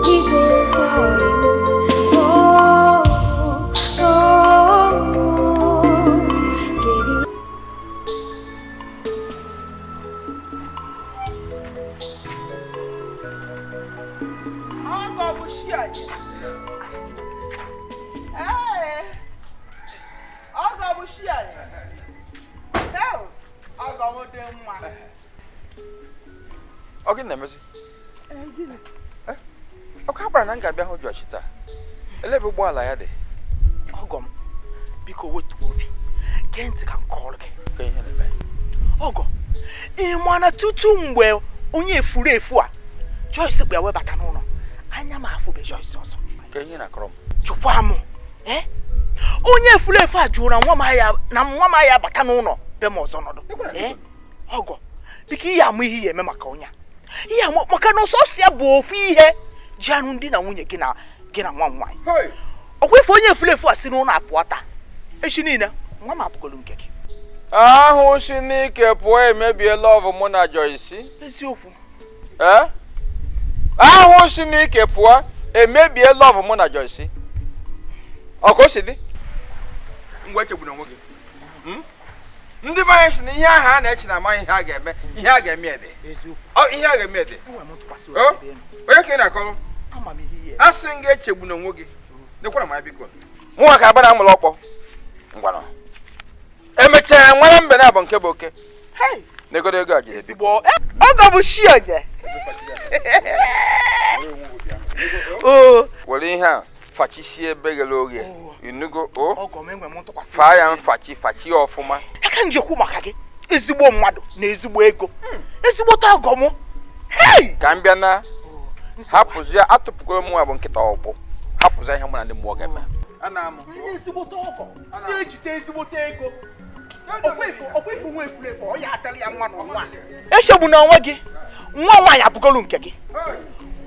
n'ime ezi ọyị. Oh, oh, kedu Ọ gịnị na-emezi? Ọkụ agbara na m ga-abịa hụ Joyce taa. Elee ebe ụgbọala ya dị? Ọgọ m, biko wetuo obi. Gee ntị ka m kọọrọ gị. Ka ihe na-eme. Ọgọ, ị ma na tutu mgbe onye efuru efu a Joyce bịa webata n'ụlọ, anya m afụbe Joyce ọzọ. Ka ihe na-akọrọ m. Jụkwa m, onye efuru efu a jụrụ na nwa m ya abata n'ụlọ be m ọzọ nọdụ. Ọgọ, biko ihe amụ ihe ya eme maka onye a. Ihe amụ maka na ọsọsọ ya bụ ofu ihe ji anụ ndị na nwunye gị na nwa m nwaanyị. Ọkwa ife onye efuru efu a si n'ụlọ apụọ taa. Echi niile nwa m apụgolu nke gị. Ahụ si n'ike pụọ emebiela ọvụ mụ na Joyce. Eziokwu. Ahụ si n'ike pụọ emebiela ọvụ mụ na Joyce. Ọ ka o si dị? Ngwa echegbuna onwe gị. Ndị be anyị si na ihe ahụ a na-eche na amaghị ihe a ga-eme, ihe a ga-eme ede. Ihe a ga-eme ede. Onye ka ị na-akọrọ? A sị m gị echegbuna onwe gị. Nekwara m ya biko. Mụnwa ka agbara amụrụ ọkpọ. Ngwanụ. Emechaa nwere mbe na-abụ nke bụ oke. Negodo ego a jide. Ọgọ bụ shi oje. Were ihe a fachisie ebe ghere oghe. Inugo o. Faa ya mfachi fachi ọfụma. Aka njekwu maka gị ezigbo mmadụ na ezigbo ego. Ezigbote ọgọ m. Ka m bịa na hapụzi atụpụgoro m nwa bụ nkịta ọgbụ. Hapụzi ihe mụ na ndị mmụọ ga-eme. Ndị ezigbote ọgọ na-ejite ezigbote ego. Ọkwa ifu nwa efuru efu ọ ya atara ya nwa n'ụwa. Echegbu na onwe gị nwa nwaanyị abụgolu nke gị.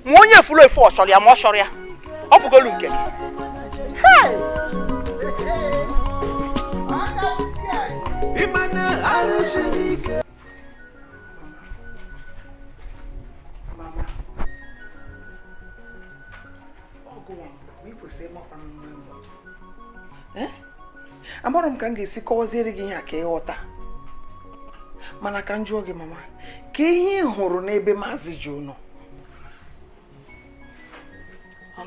Ma onye efuru efu ọ chọrọ ya ma ọ chọrọ ya. fụgolu nke gị. Mama, amarọ m ka m ga-esi kọwaziere gị ihe a ka ị ghọta, mana ka m jụọ gị mama, ka ihe ị hụrụ n'ebe Maazị Joe nọ?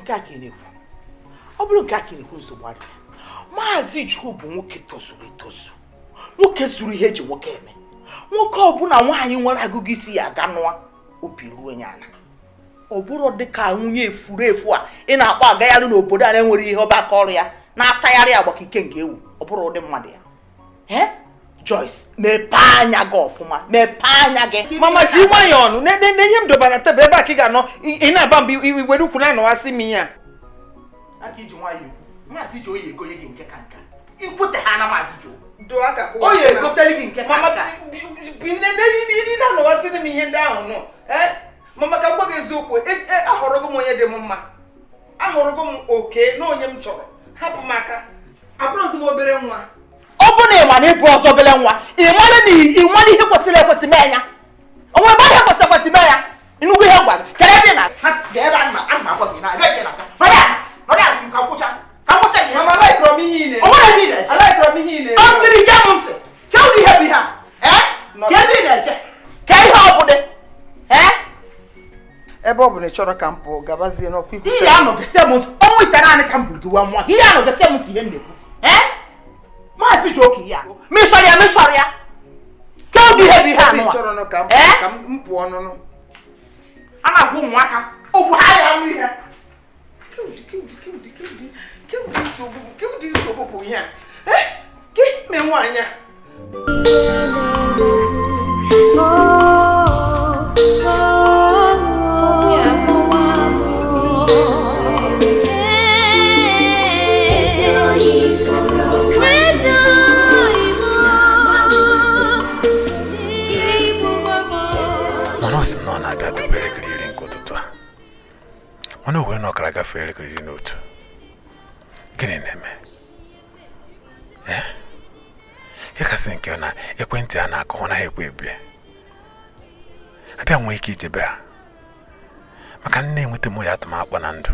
Nke a ka ị na-ekwu, ọ bụrụ nke a ka ị na-ekwu, nsogbu adịghị. Maazị Joe bụ nwoke tozuru etozu, nwoke zuru ihe eji nwoke eme, nwoke ọbụla nwaanyị nwere agụgụ isi ya aga nụa obi ruo ya ala. Ọ bụrụ dịka nwunye efuru efu a ị na-akpọ agagharị n'obodo a na-enwere ihe ọba aka ọrụ ya na-atagharị agba ka ike nke ewu, ọ bụrụ ụdị mmadụ ya. Joyce, mepee anya gị ọfụma, mepee anya gị. Mama, ji nwayọọ ọnụ na ihe m dobara tebụl ebe a ka ị ga-anọ, ị na-aba mba iwere ukwu na-anọwasị m ihe a. Aka iji nwayọọ ekwu, Maazị Joe ya egonye gị nke ka nka. Ikwute ha na Maazị Joe. O ya egoteli gị nke ka nka. Ị na-anọwasị m ihe ndị ahụ nọ. Mama, ka m gwa gị eziokwu, ahọrọgo m onye dị m mma, ahọrọgo m oke na onye m chọrọ. Hapụ m aka, abụrụzi m obere nwa. Ọ bụ na ị ma na ịbụ ọzọ obere nwa, ị mara na ị nwere ihe kwesịrị ekwesị mee ya. O nwere ebe ihe kwesịrị ekwesị mee ya. Nnukwu ihe gwara kedu ebe ị na-aga? Ebe a na agwa gị na ebe ị na-aga. Nọrọ ya ka ngwụcha ka ngwụcha gị. Mama, alaikọrọ m ihe ị na-eme. O nwere ihe ị na-eche. Alaikọrọ m ihe ị na-eme. Ọ tiri gị m ntị. Ke ụdị ihe bụ ihe a? Ka ebe ị na-eche? Ka ihe ọ bụ dị? Ebe ọ bụ na ị chọrọ ka m pụọ, gabazie n'ọkwa ikwu. Ihe anọgịsị m ntị, ọnwa ite naanị ka m buru gị wee mụọ. Ihe anọgịsị m ntị ihe m na-ekwu. Maazị Joe ka ihe a. Mịsọrọ ya, mịsọrọ ya. Ke ụdị ihe bụ ihe anụ a? Ị chọrọ ka m pụọ nụnụ. A na-agwa ụmụaka, ogbu ha ya anụ ihe. Ke ụdị nsogbu bụ ihe a? Ke ime nwaanyị a? Mana ọ sị na ọ na-abịa tupu elekere 10 nke ụtụtụ a, mana o wee na ọkara gafee elekere 11. Gịnị na-eme? Ihe kasị nke na ekwentị a na-akọ ọ naghị ekwe ebie. Abịa nwee ike ijebe ha maka nne enweta m ya atụmakpọ na ndụ.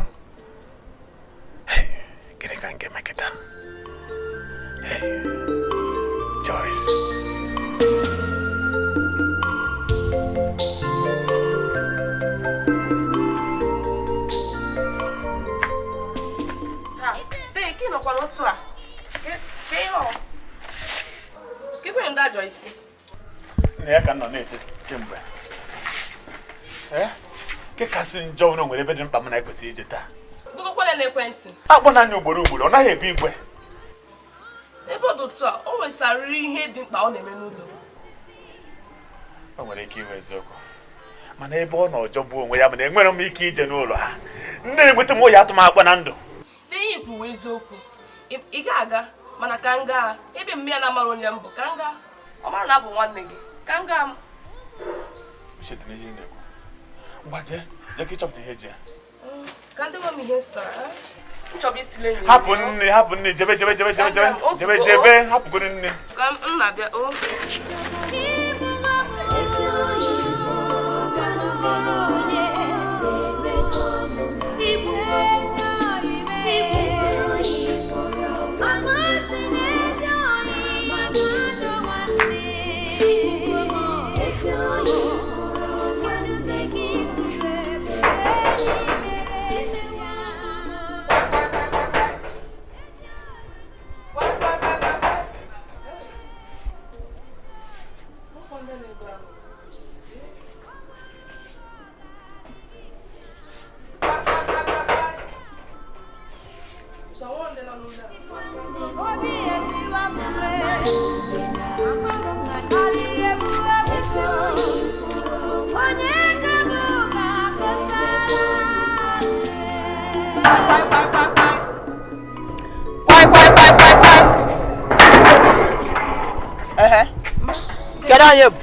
Gịnị ka m ga-eme kịta? Joyce. Nne ya ka nọ na-eche kemgbe. Nke kasị njọ na o nwere ebe dị mkpa m na-ekwesị ije taa. Akpọ na anya ugboro ugboro, ọ naghị ebu igwe. Ebe ọ dị otu a, o nwesarịrị ihe dị mkpa ọ na-eme n'ụlọ. O nwere ike ịbụ eziokwu, mana ebe ọ nọ jọgbuo onwe ya bụ na enwere m ike ije n'ụlọ ha. Ndị na-enweta m oyi atụmakpọ na ndụ. N'ihi kwuwa eziokwu, ị ga-aga, mana ka m gaa ebe mme ya na-amara onye mbụ, ka m gaa. Ọ mara na abụ nwanne gị, ka m gaa. Uche dị n'ihe ị na-ekwu. Ngwa jee, jee ka ịchọpụta ihe ji ya. Ka ndị nwe m ihe zụtara. M chọrọ isile nri. Hapụ nne, hapụ nne, jebe jebe jebe jebe jebe jebe jebe, hapụgoro nne. Ka m na-abịa, o. Kedu onye bụ?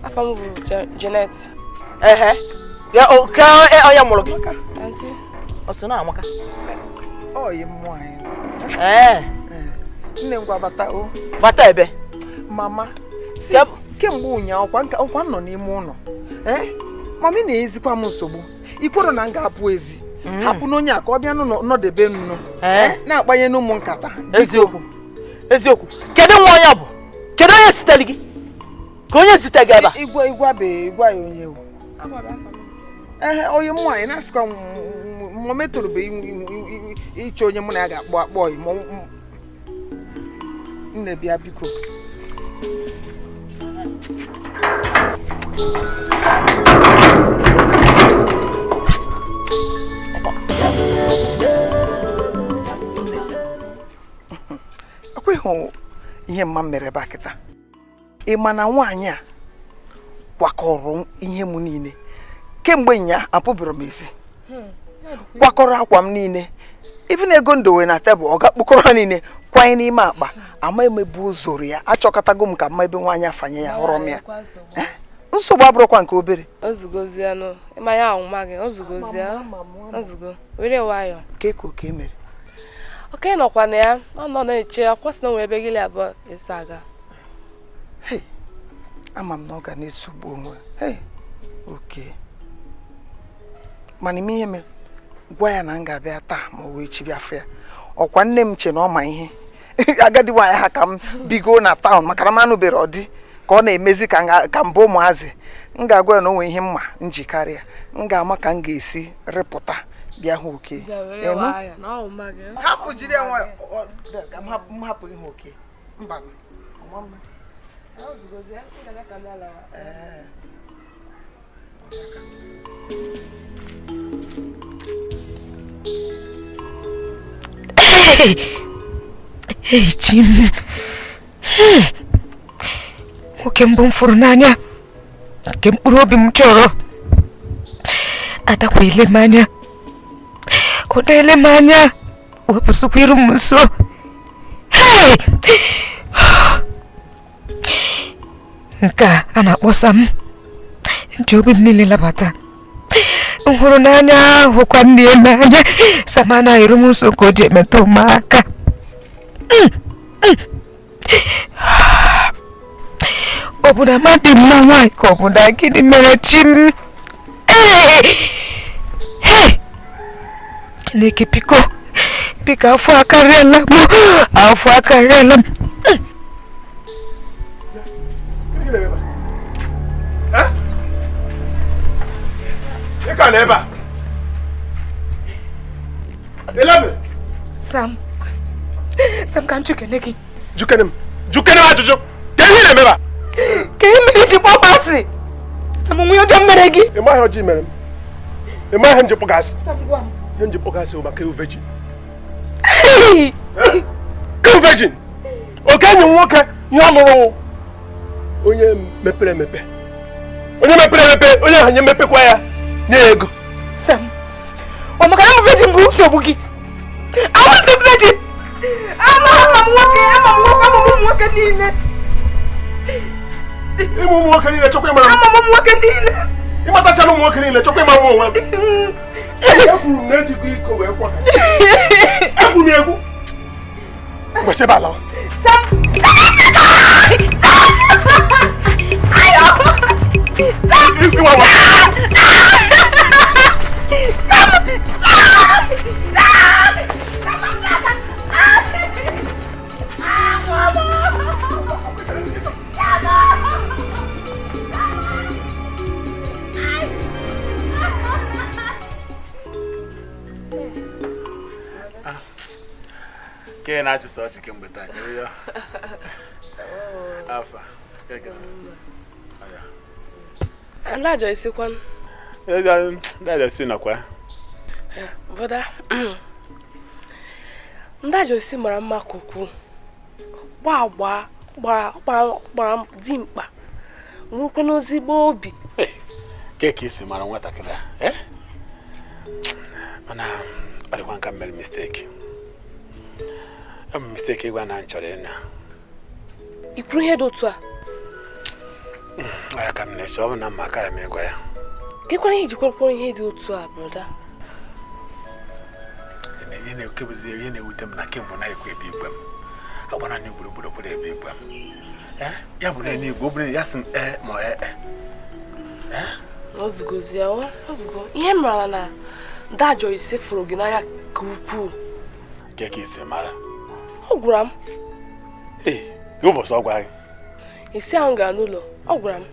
Afọ m bụ Janet. Ehe. Ya o ke onye mụrụ gị? Aunty. Ọ sị na amaka. Oyi m nwaanyị. Ee. Nne ngwa bata o. Bata ebe. Mama, kemgbe ụnyaahụ kwa nọ n'ime ụlọ. Mama ị na-ezikwa m nsogbu. I kwere na m ga-apụ ezi. Hapụ n'onye a ka ọ bịa nọdebe nnu. Na-akpanye n'ụmụ nkata. Eziokwu. Eziokwu. Kedu nwa onye bụ? Kedu onye zitere gị? Ka onye zite gị ebe a? Igwe igwe ya onye o. Onye m nwaanyị na-asịkwa mama etorube ịchọ onye mụ na ya ga-akpọ akpọ nne bịa biko. Ekweghị ihe mma mere ebe a kịta. Ị ma na nwaanyị a kwakọrọ ihe m niile kemgbe nya apụbụrụ m ezi kwakọrọ akwa m niile even ego ndowe na tebụl ọ ga-akpọkọrọ ha niile kwanye n'ime akpa ama emebu zoro ya achọkọtago m ka mma ebe nwaanyị afanye ya hụrụ m ya. Nsogbu abụrụkwa nke obere. Ka oke mere oke nọkwa na ya ọ nọ na-eche akwasị na onwe ebe gị abụọ esi aga. Ama m na ọ ga na-esogbu onwe. Oke mana ime ihe mere gwa ya na m ga-abịa taa ma o wee chi bịa fụ ya. Ọkwa nne m che na ọ ma ihe agadi nwaanyị ha ka m bigo na taụn maka na m anụbere ọdị ka ọ na-emezi ka mbụ ụmụazị. M ga-agwa ya na o nwee ihe mma njikarịa m ga-ama ka m ga-esi rịpụta bịa hụ oke. Hapụ jiri ya nwayọ ka m hapụ ihe oke mba. Hey, Jim. Nwoke mbụ m fụrụ n'anya nke mkpụrụ obi m chọrọ adakwa ele m anya ọ na-ele m anya wepụsịkwa iru m nso. Hey! Nke a na-akpọsa m nji obi m niile labata m hụrụ n'anya hụkwa nne ya n'anya sama na eru m nso ka o ji emetụ m aka. Ọ bụ na mmadụ mma nwaanyị ka ọ bụ na gịnị mere chi m? Chineke biko biko afọ akarịala m afọ akarịala m. Ị ka nọ ebe a? Elebe! Sam, Sam ka m jukene gị. Jukene m. Jukene m ajụjụ. Ka ihe na-eme ebe a? Ka ihe mere ji kpọọ m asị. Sam onwe ọjọọ mere gị. Ị maghị ọjọọ mere m. Ị maghị ihe m ji kpọ gị asị. Sam gwa m. Ihe m ji kpọ gị asị bụ maka ewu virgin. Ewu virgin. Oke enyi m nwoke ihe ọ lụrụ onye mepere emepe. Onye mepere emepe onye ahụ nye mepekwa ya nye ya ego. Sam, ọ maka na m virgin bụ nsogbu gị. Awụsị virgin. Ama m nwoke, ama m nwoke, ama m ụmụ nwoke niile. Ịmụ ụmụ nwoke niile chọkwa ịmara m. Ama m ụmụ nwoke niile. Ịmatachala ụmụ nwoke niile chọkwa ịmara m onwe m. Ekwuru m na ejikwa iko wee kwakasị. Egwu m egwu. Kwesị ebe alawa. Sam! Ayo! Sam! Ke na-achịsa ọchị kemgbe taa kere ya. Afa. Ndị Joyce kwan. Ndị Joyce nọkwa. Brother, ndị Joyce mara mma kuku. Gbaa gbara dimkpa. Nwekwe n'ozigbo obi. Ke ka isi mara nwatakịrị a? Mana ọ dịkwa nka mere mistake. Mistake ịgwa na nchọrọ ịna. I kwuru ihe dị otu a? Ọ ya ka m na-eche ọ bụ na mma akara m ịgwa ya. Kekwara ihe iji kwekwara ihe dị otu a, brother? na ihe na-ekebụzi ihe na-ewute m na kemgbe na-ekwe ebe igwe m agbara anyị gburugburu kwere ebe igwe m ya bụ na igwe obere ya sị m ee ma ee ozugozie ozugo ihe mara na da Joyce fụrụ gị n'anya ka ukwuu nke ka isi mara ọ gwara m ee gị ụbọchị ọ gwa gị esi ahụ gara n'ụlọ ọ gwara m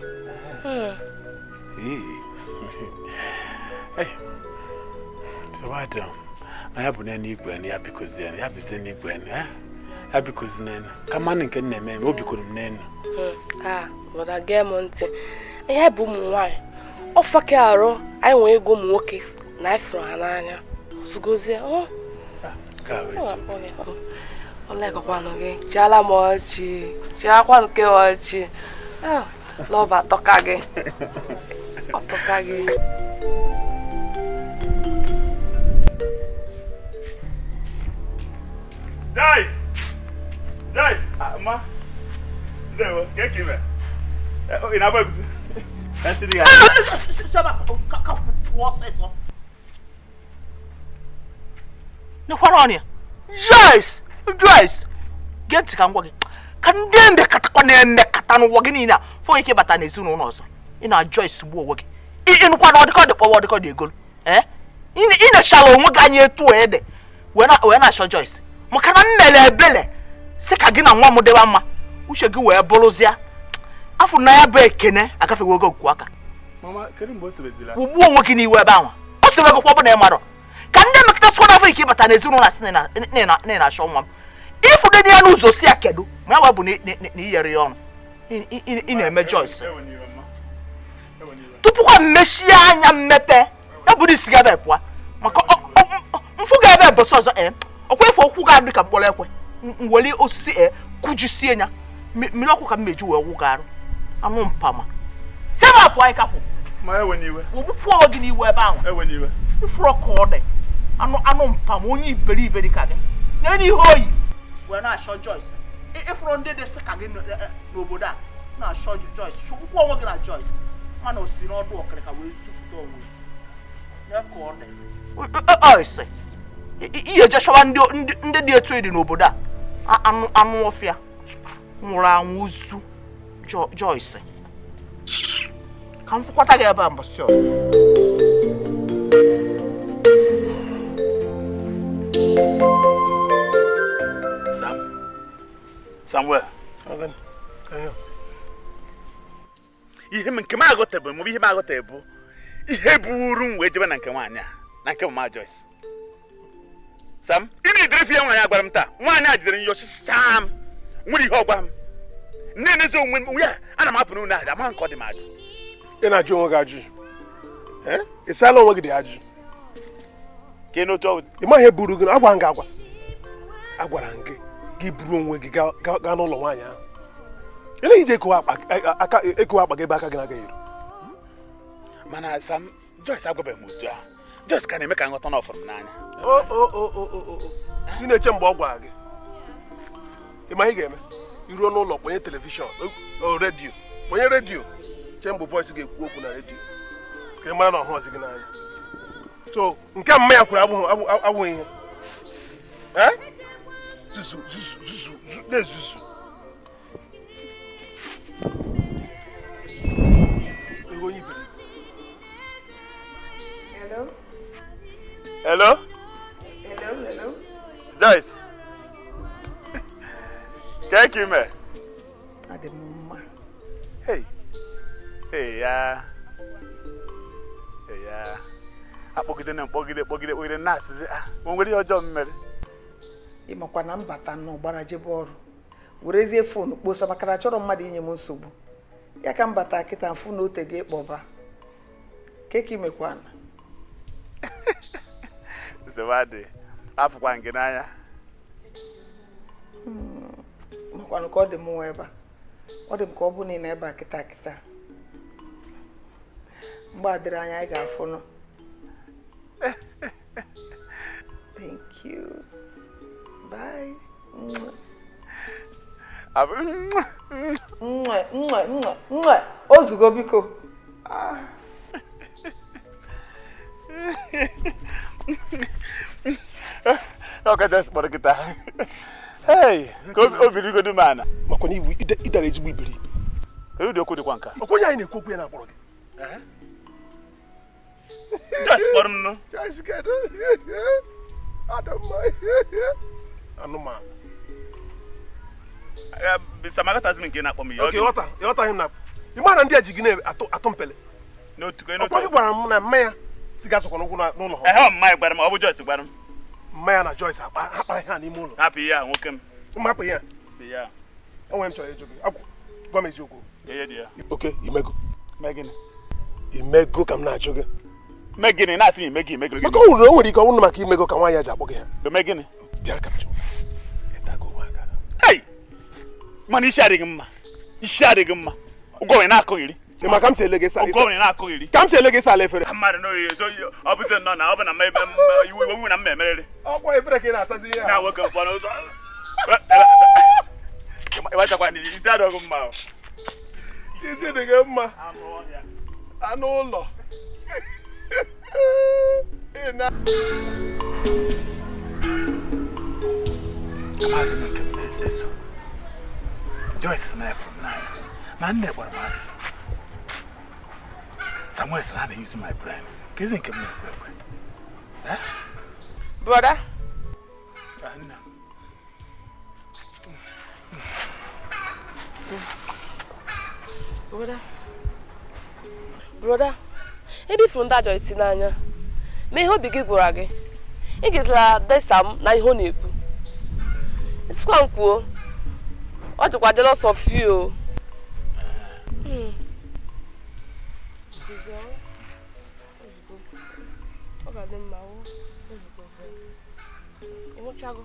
ee na ya bụ n'igwe ya bikozie ya bizie n'igwe ya bikozi n'elu ka mmanụ nke na-eme eme o bikoro m n'elu a bọda gee m ntị ihe bụ ụmụ nwaanyị ọ fake arụ anyị nwee ego ụmụ nwoke na anyị fụrụ ha n'anya ozugozie olekọkwanụ gị chiala m ọchị chiakwanụ ke ọchị lọba tọka gị ọtọka gị. Joyce! Joyce! Ma! Ndewo, ka eke ime? Ị na-agba egusi? Nekwara ọnụ ya. Joyce! Joyce! Gee ntị ka m gwa gị. Ka ndị emekatakwa na-emekata n'ụwa gị niile a fọ ike bata n'ezinụlọ ọzọ. Ị na Joyce gbuo onwe gị. Ịnụkwa na ọdịkọ dị kpọwa ọdịkọ dị egolu. Ị na-echala onwe gị anya etu ede wee na-achọ Joyce. Maka na m mere ebele sị ka gị na nwa m dịwa mma uche gị wee bụrụzịa afọ na ya bụ ekene agafeghị ogo okwu aka ugbu onwe gị n'iwe ebe ahụ o sewegokwa bụ na ị marọ ka ndị emekọta n'afọ ike ịbata n'ezinụlọ asị na ị na-achọ nwa m ịfụdị ya n'ụzọ si ya kedu ma ya wee bụ na iyere ya ọnụ ị na-eme Joyce tupukwa mmechie anya mmepe ya bụrụ isi gị ebe pụọ maka mfụ gị ebe mbọsị ọzọ ọkwa efe okwu ga-adị ka mkpọrọ ekwe mweli osisi kụjisie ya mmiri ọkụ ka m meji wee wụ arụ anụ mpama sema pụọ anyị kapụ ogbupụ gị n'iwe ebe ahụ ifuru ka ọ dị anụ mpama onye iberibe dị ka gị n'elu ihe oyi wee na-achọ Joyce ịfụrụ ndị dị sị ka gị n'obodo a na-achọ Joyce chụkwụkwọ onwe gị na Joyce mana o si n'ọdụ ọkịrịka wee zupụta onwe ya ka ọ dị ihe jechọwa ndị dị etu dị n'obodo a anụ ọfịa nwụrụ anwụ ozu Joyce ka m fụkwata gị ebe a mbọsị ọzọ. Samuel ihe nke m aghọtabeghị maọbụ ihe m aghọtabeghị bụ ihe buru m wee jebe na nke nwaanyị a na nke mama Joyce. Sam, ị na-edere ihe nwaanyị agwara m taa nwaanyị a jidere ya ọchịchịcha m nwere ihe ọ gwara m na-emezi onwe m ya ana m apụ n'ụlọ ahụ ama nke ọ dị m ajụ. Ị na-ajụ onwe gị ajụ ị saala onwe gị dị ajụ ka n'otu ọ ị maghị ihe buru gị agwa m gị agwa agwara m gị gị buru onwe gị gaa n'ụlọ nwaanyị ahụ ị naghị iji ekowe akpa gị ebe aka gị na-agaghị eru. Mana Sam, Joyce agwabeghị m otu ahụ. Joyce ka na-eme ka nghọta na ọ fụrụ m n'anya. Ị na-eche mgbe ọ gwara gị ị ma ihe ị ga-eme i ruo n'ụlọ kpọnye telivishọn redio kpọnye redio chee mgbe voice ga-ekwu okwu na redio ka ị mara na ọhụ ọzi gị n'anya. So nke mma ya kwuru abụghị ihe zuzu zuzu zuzu na-ezuzu ego onye iberibe. Hello? Hello? Hello, hello. Joyce. Ka ime? Adị m mma. Hey. Hey ya. Hey ya. Akpọgide na mkpọgide kpọgide kpọgide na-asịzi ah, o nwere ihe ọjọọ m mere. Ị makwa na mbata n'ụgbara jebe ọrụ. Werezie foonu kposa maka na achọrọ mmadụ inye m nsogbu. Ya ka mbata kịta mfụ na ote gị ịkpọba. Ka imekwana. Nsogbu adị. Afụkwa nke n'anya. Makwanụ ka ọ dị m nwa ebe a. Ọ dị m ka ọ bụ na ị nọ ebe a kịta kịta. Mgbe adịrị anya anyị ga-afụnụ. Thank you. Bye. Mwah, mwah, mwah, mwah. Ozugo biko. Ah. Ọ ka Joyce kpọrọ kịta. Hey, ka obi rigodu m ana. Makwa na iwu ịdara ezigbo iberibe. Kedu ụdị okwu dịkwa nka? Ọkwa onye anyị na-ekwu okwu ya na-akpọrọ gị. Joyce kpọrọ m nụ. Joyce kedu? Adamma. Anụmanụ. Samagatazi m nke na-akpọ m ya. Oke, ịghọtaghị m na ị ma na ndị a ji gị na-atụ mpele. N'otu Ọkwa gị gwara m na mmanya si ga asụkwa n'ụkwụ n'ụlọ ha. Ehe, mma ya gwara m, ọ bụ Joyce gwara m. Mmanya na Joyce akpara ihe a n'ime ụlọ. Hapụ ihe a nwoke m. M hapụ ihe a? Ya. Enwere m chọrọ ịjụ gị. Gwa m eziokwu. Ihe dị ya. Oke, imego. Mee gịnị? Imego ka m na-ajụ gị. Mee gịnị? Na-asị m imego imego gịnị? Maka o nwere ike ọ bụrụ maka imego ka nwaanyị ya ji akpọ gị ha. Mee gịnị? Bịa ka m jụọ. Ịtago ụmụaka. Ei! Mana isi adịghị mma. Isi adịghị mma. Ụgwọ nwere na-akụghịrị. Ma ka m si ele gị sa ụgwọ nwere na-akụghịrị. Ka m si ele gị sa ala efere. Mmadụ n'oyi so ọ bụzi nnọọ na ọ bụ na iwu na mma emerere. Ọkwa efere ka ị na-asazi ihe a. Na nwoke mfọ n'ụzọ. Ịgbachakwa isi adịghị mma. Isi dị gị mma. Anụ ụlọ. Amaghịzi m nke m na-eso eso. Joyce na efuru m n'anya. Ma nne gwara m asị. Samuel sị na na-use my brain. Kezi nke m na-ekwe ekwe. Brother? Nna. Brother. Brother, ebe ifuru ndị ajọ isi n'anya, ma ihe obi gị gwara gị, ị ga-ezila desa m na ihe ọ na-ekwu. Isikwa m kwuo, ọ dịkwa jealous of you. Ọ ga-adị mma ozugbo. Ị nwụchago?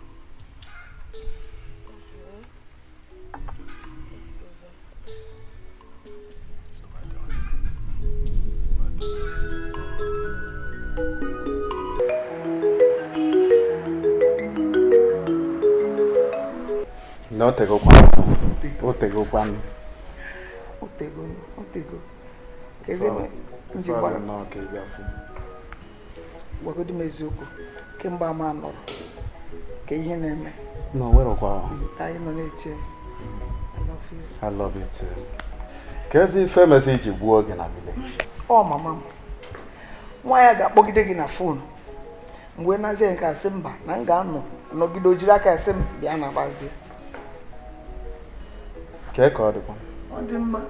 Na otegokwa. Otegokwa. Otego, otego. Kezi nji gwara na ka ị bịa fụ. Gwagodi m eziokwu. Kemgbe ama nọrọ. Ka ihe na-eme. No, nwere kwa. Anyị nọ na-eche. I love you. I love you too. Kezi ife mesi iji gbuo oge na village. Ọ mama m. Nwa ya ga-akpọgide gị na fon. Mgbe nazie nke asị mba na m ga-anọ nọgide o jiri aka asị m bịa na gbazie. Kee ka ọ dịkwa? Ọ dị mma.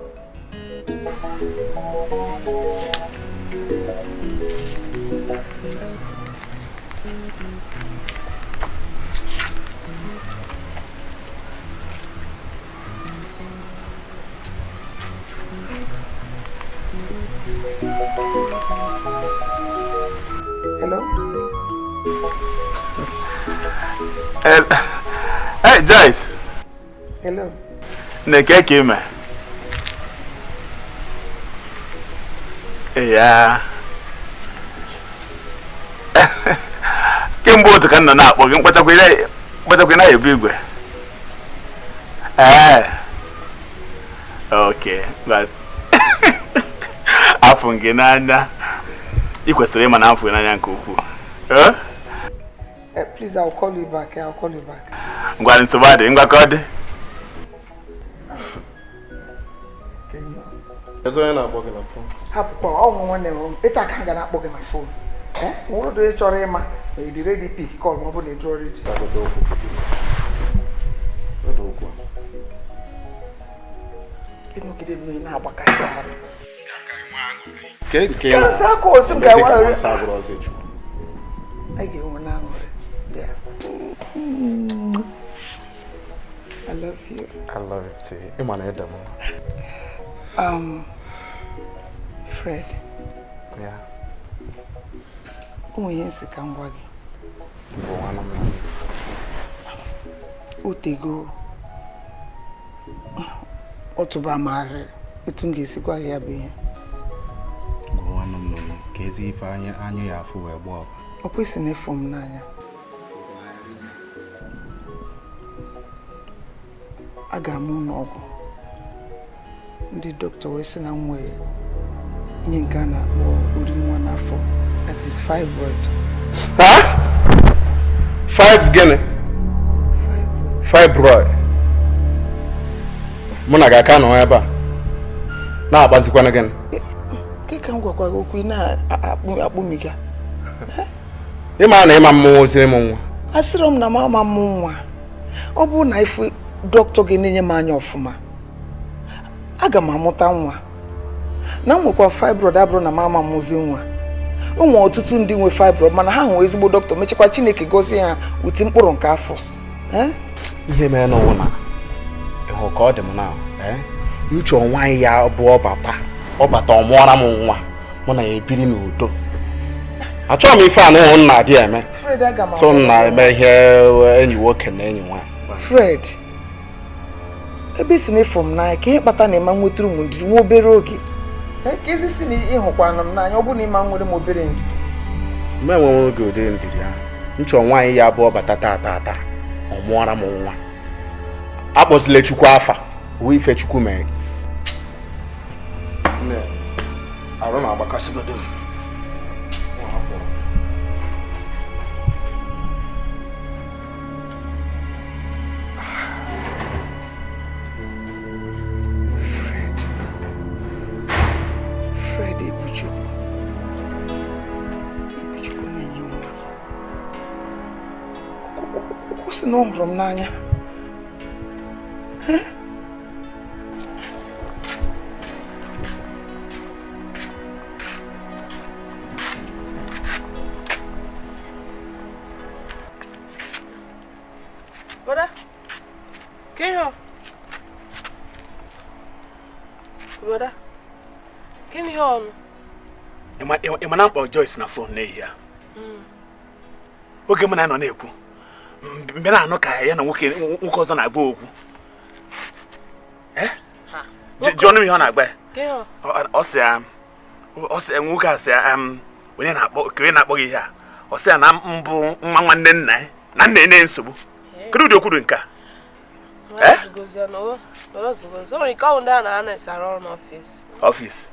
Hello? Hey, Joyce. Hello. Neke kime. Ya. Kemgbe otu ka nọ na-akpọ gị mkpachakwa na-ebu igwe. Ee. Okay, but afụ gị n'anya. Ị kwesịrị ịma na afụ gị n'anya nke ukwuu. Eh? Please, I'll call you back. I'll call you back. Ngwa nsogbu adị, ngwa ka ọ dị. Hapụkwa ọnwụ nwanne m ịta ka m ga na-akpọ gị na fon. Nwere ụdị chọrọ ịma ma ị dị ready pick call ma ọ bụ na ị dịrọ ready. Ịnọgide m na-agbakasị arụ. Kansa ka osi m ga-enwe anyị ga-enwe n'aṅụrị. Bịa. I love you. I love you too. Ịma na ịdị m. Fred. Yeah. Ụmụ ihe nsị ka m gwa gị. Otego ọtụba marị etu m ga-esi gwa gị ya bụ ihe. Ka ezi ife anya ya afụ wee gbaa ọba. Ọ kwesịrị na ịfụ m n'anya. Aga m ụlọ ọgwụ. Ndị dọkịta wee sị na m nwee ihe nke a na-akpọ ori nwa n'afọ, that is fibroid. Ha? 5 gịnị? Fibroid. Mụ na gị aka nọ ebe a na-agbazikwana gịnị? Ka m gwakwa gị okwu ị na-akpụmiga. Ịma na ịma mmụọ oziri m nwa. Asịrọ m na m ama mmụ nwa. Ọ bụrụ na ifu dọkịta gị na-enye m anya ọfụma, aga m amụta nwa. Na m nwekwa fibroid abụrụ na m ama mmụzi nwa. Ụmụ ọtụtụ ndị nwe fibroid mana ha hụ ezigbo dọkịta mechakwa Chineke gọzie ha wit mkpụrụ nke afọ. Ihe mere n'ụwa na ịhụ ka ọ dị m na uche nwaanyị ya bụ ọbata ọ mụọra m nwa mụ na ya ebiri n'udo. Achọghị m ife a n'ụhụ nna adị eme so m na-eme ihe enyi nwoke na enyi nwaanyị. Fred, ebe isi na ịfụ m n'anya ka ihe kpata na ịma nwetara m ndidi nwa obere oge. Ka ezi si na ịhụkwana m n'anya ọ bụrụ na ịma nwere m obere ndidi. M enweghị oge ụdịrị ndidi ahụ. Nchọ nwaanyị ya bụ ọbata taa ọ mụọra m nwa. Akpọzila Chukwu afa uwe ife Chukwu mere. Nne, arụ na-agbakasịgodo m. Fred Ibuchukwu na-enye nwa. Ọ sị na ọ hụrụ m n'anya. Brother, can you? Brother, can you on? Ịma na mkpọ Joyce na phone n'ehihie a. Oge m na-anọ na-ekwu mgbe na-anụ ka ya na nwoke ọzọ na-agba okwu. Jụọ m ihe ọ na-agba ya. Ọ sị nwoke a sị onye na-akpọ gị ihe a. Ọ sị ya na mbụ nwa nwanne nna ya na nna enye nsogbu. Kedu ụdị okwu dị nke a? Ọfịs.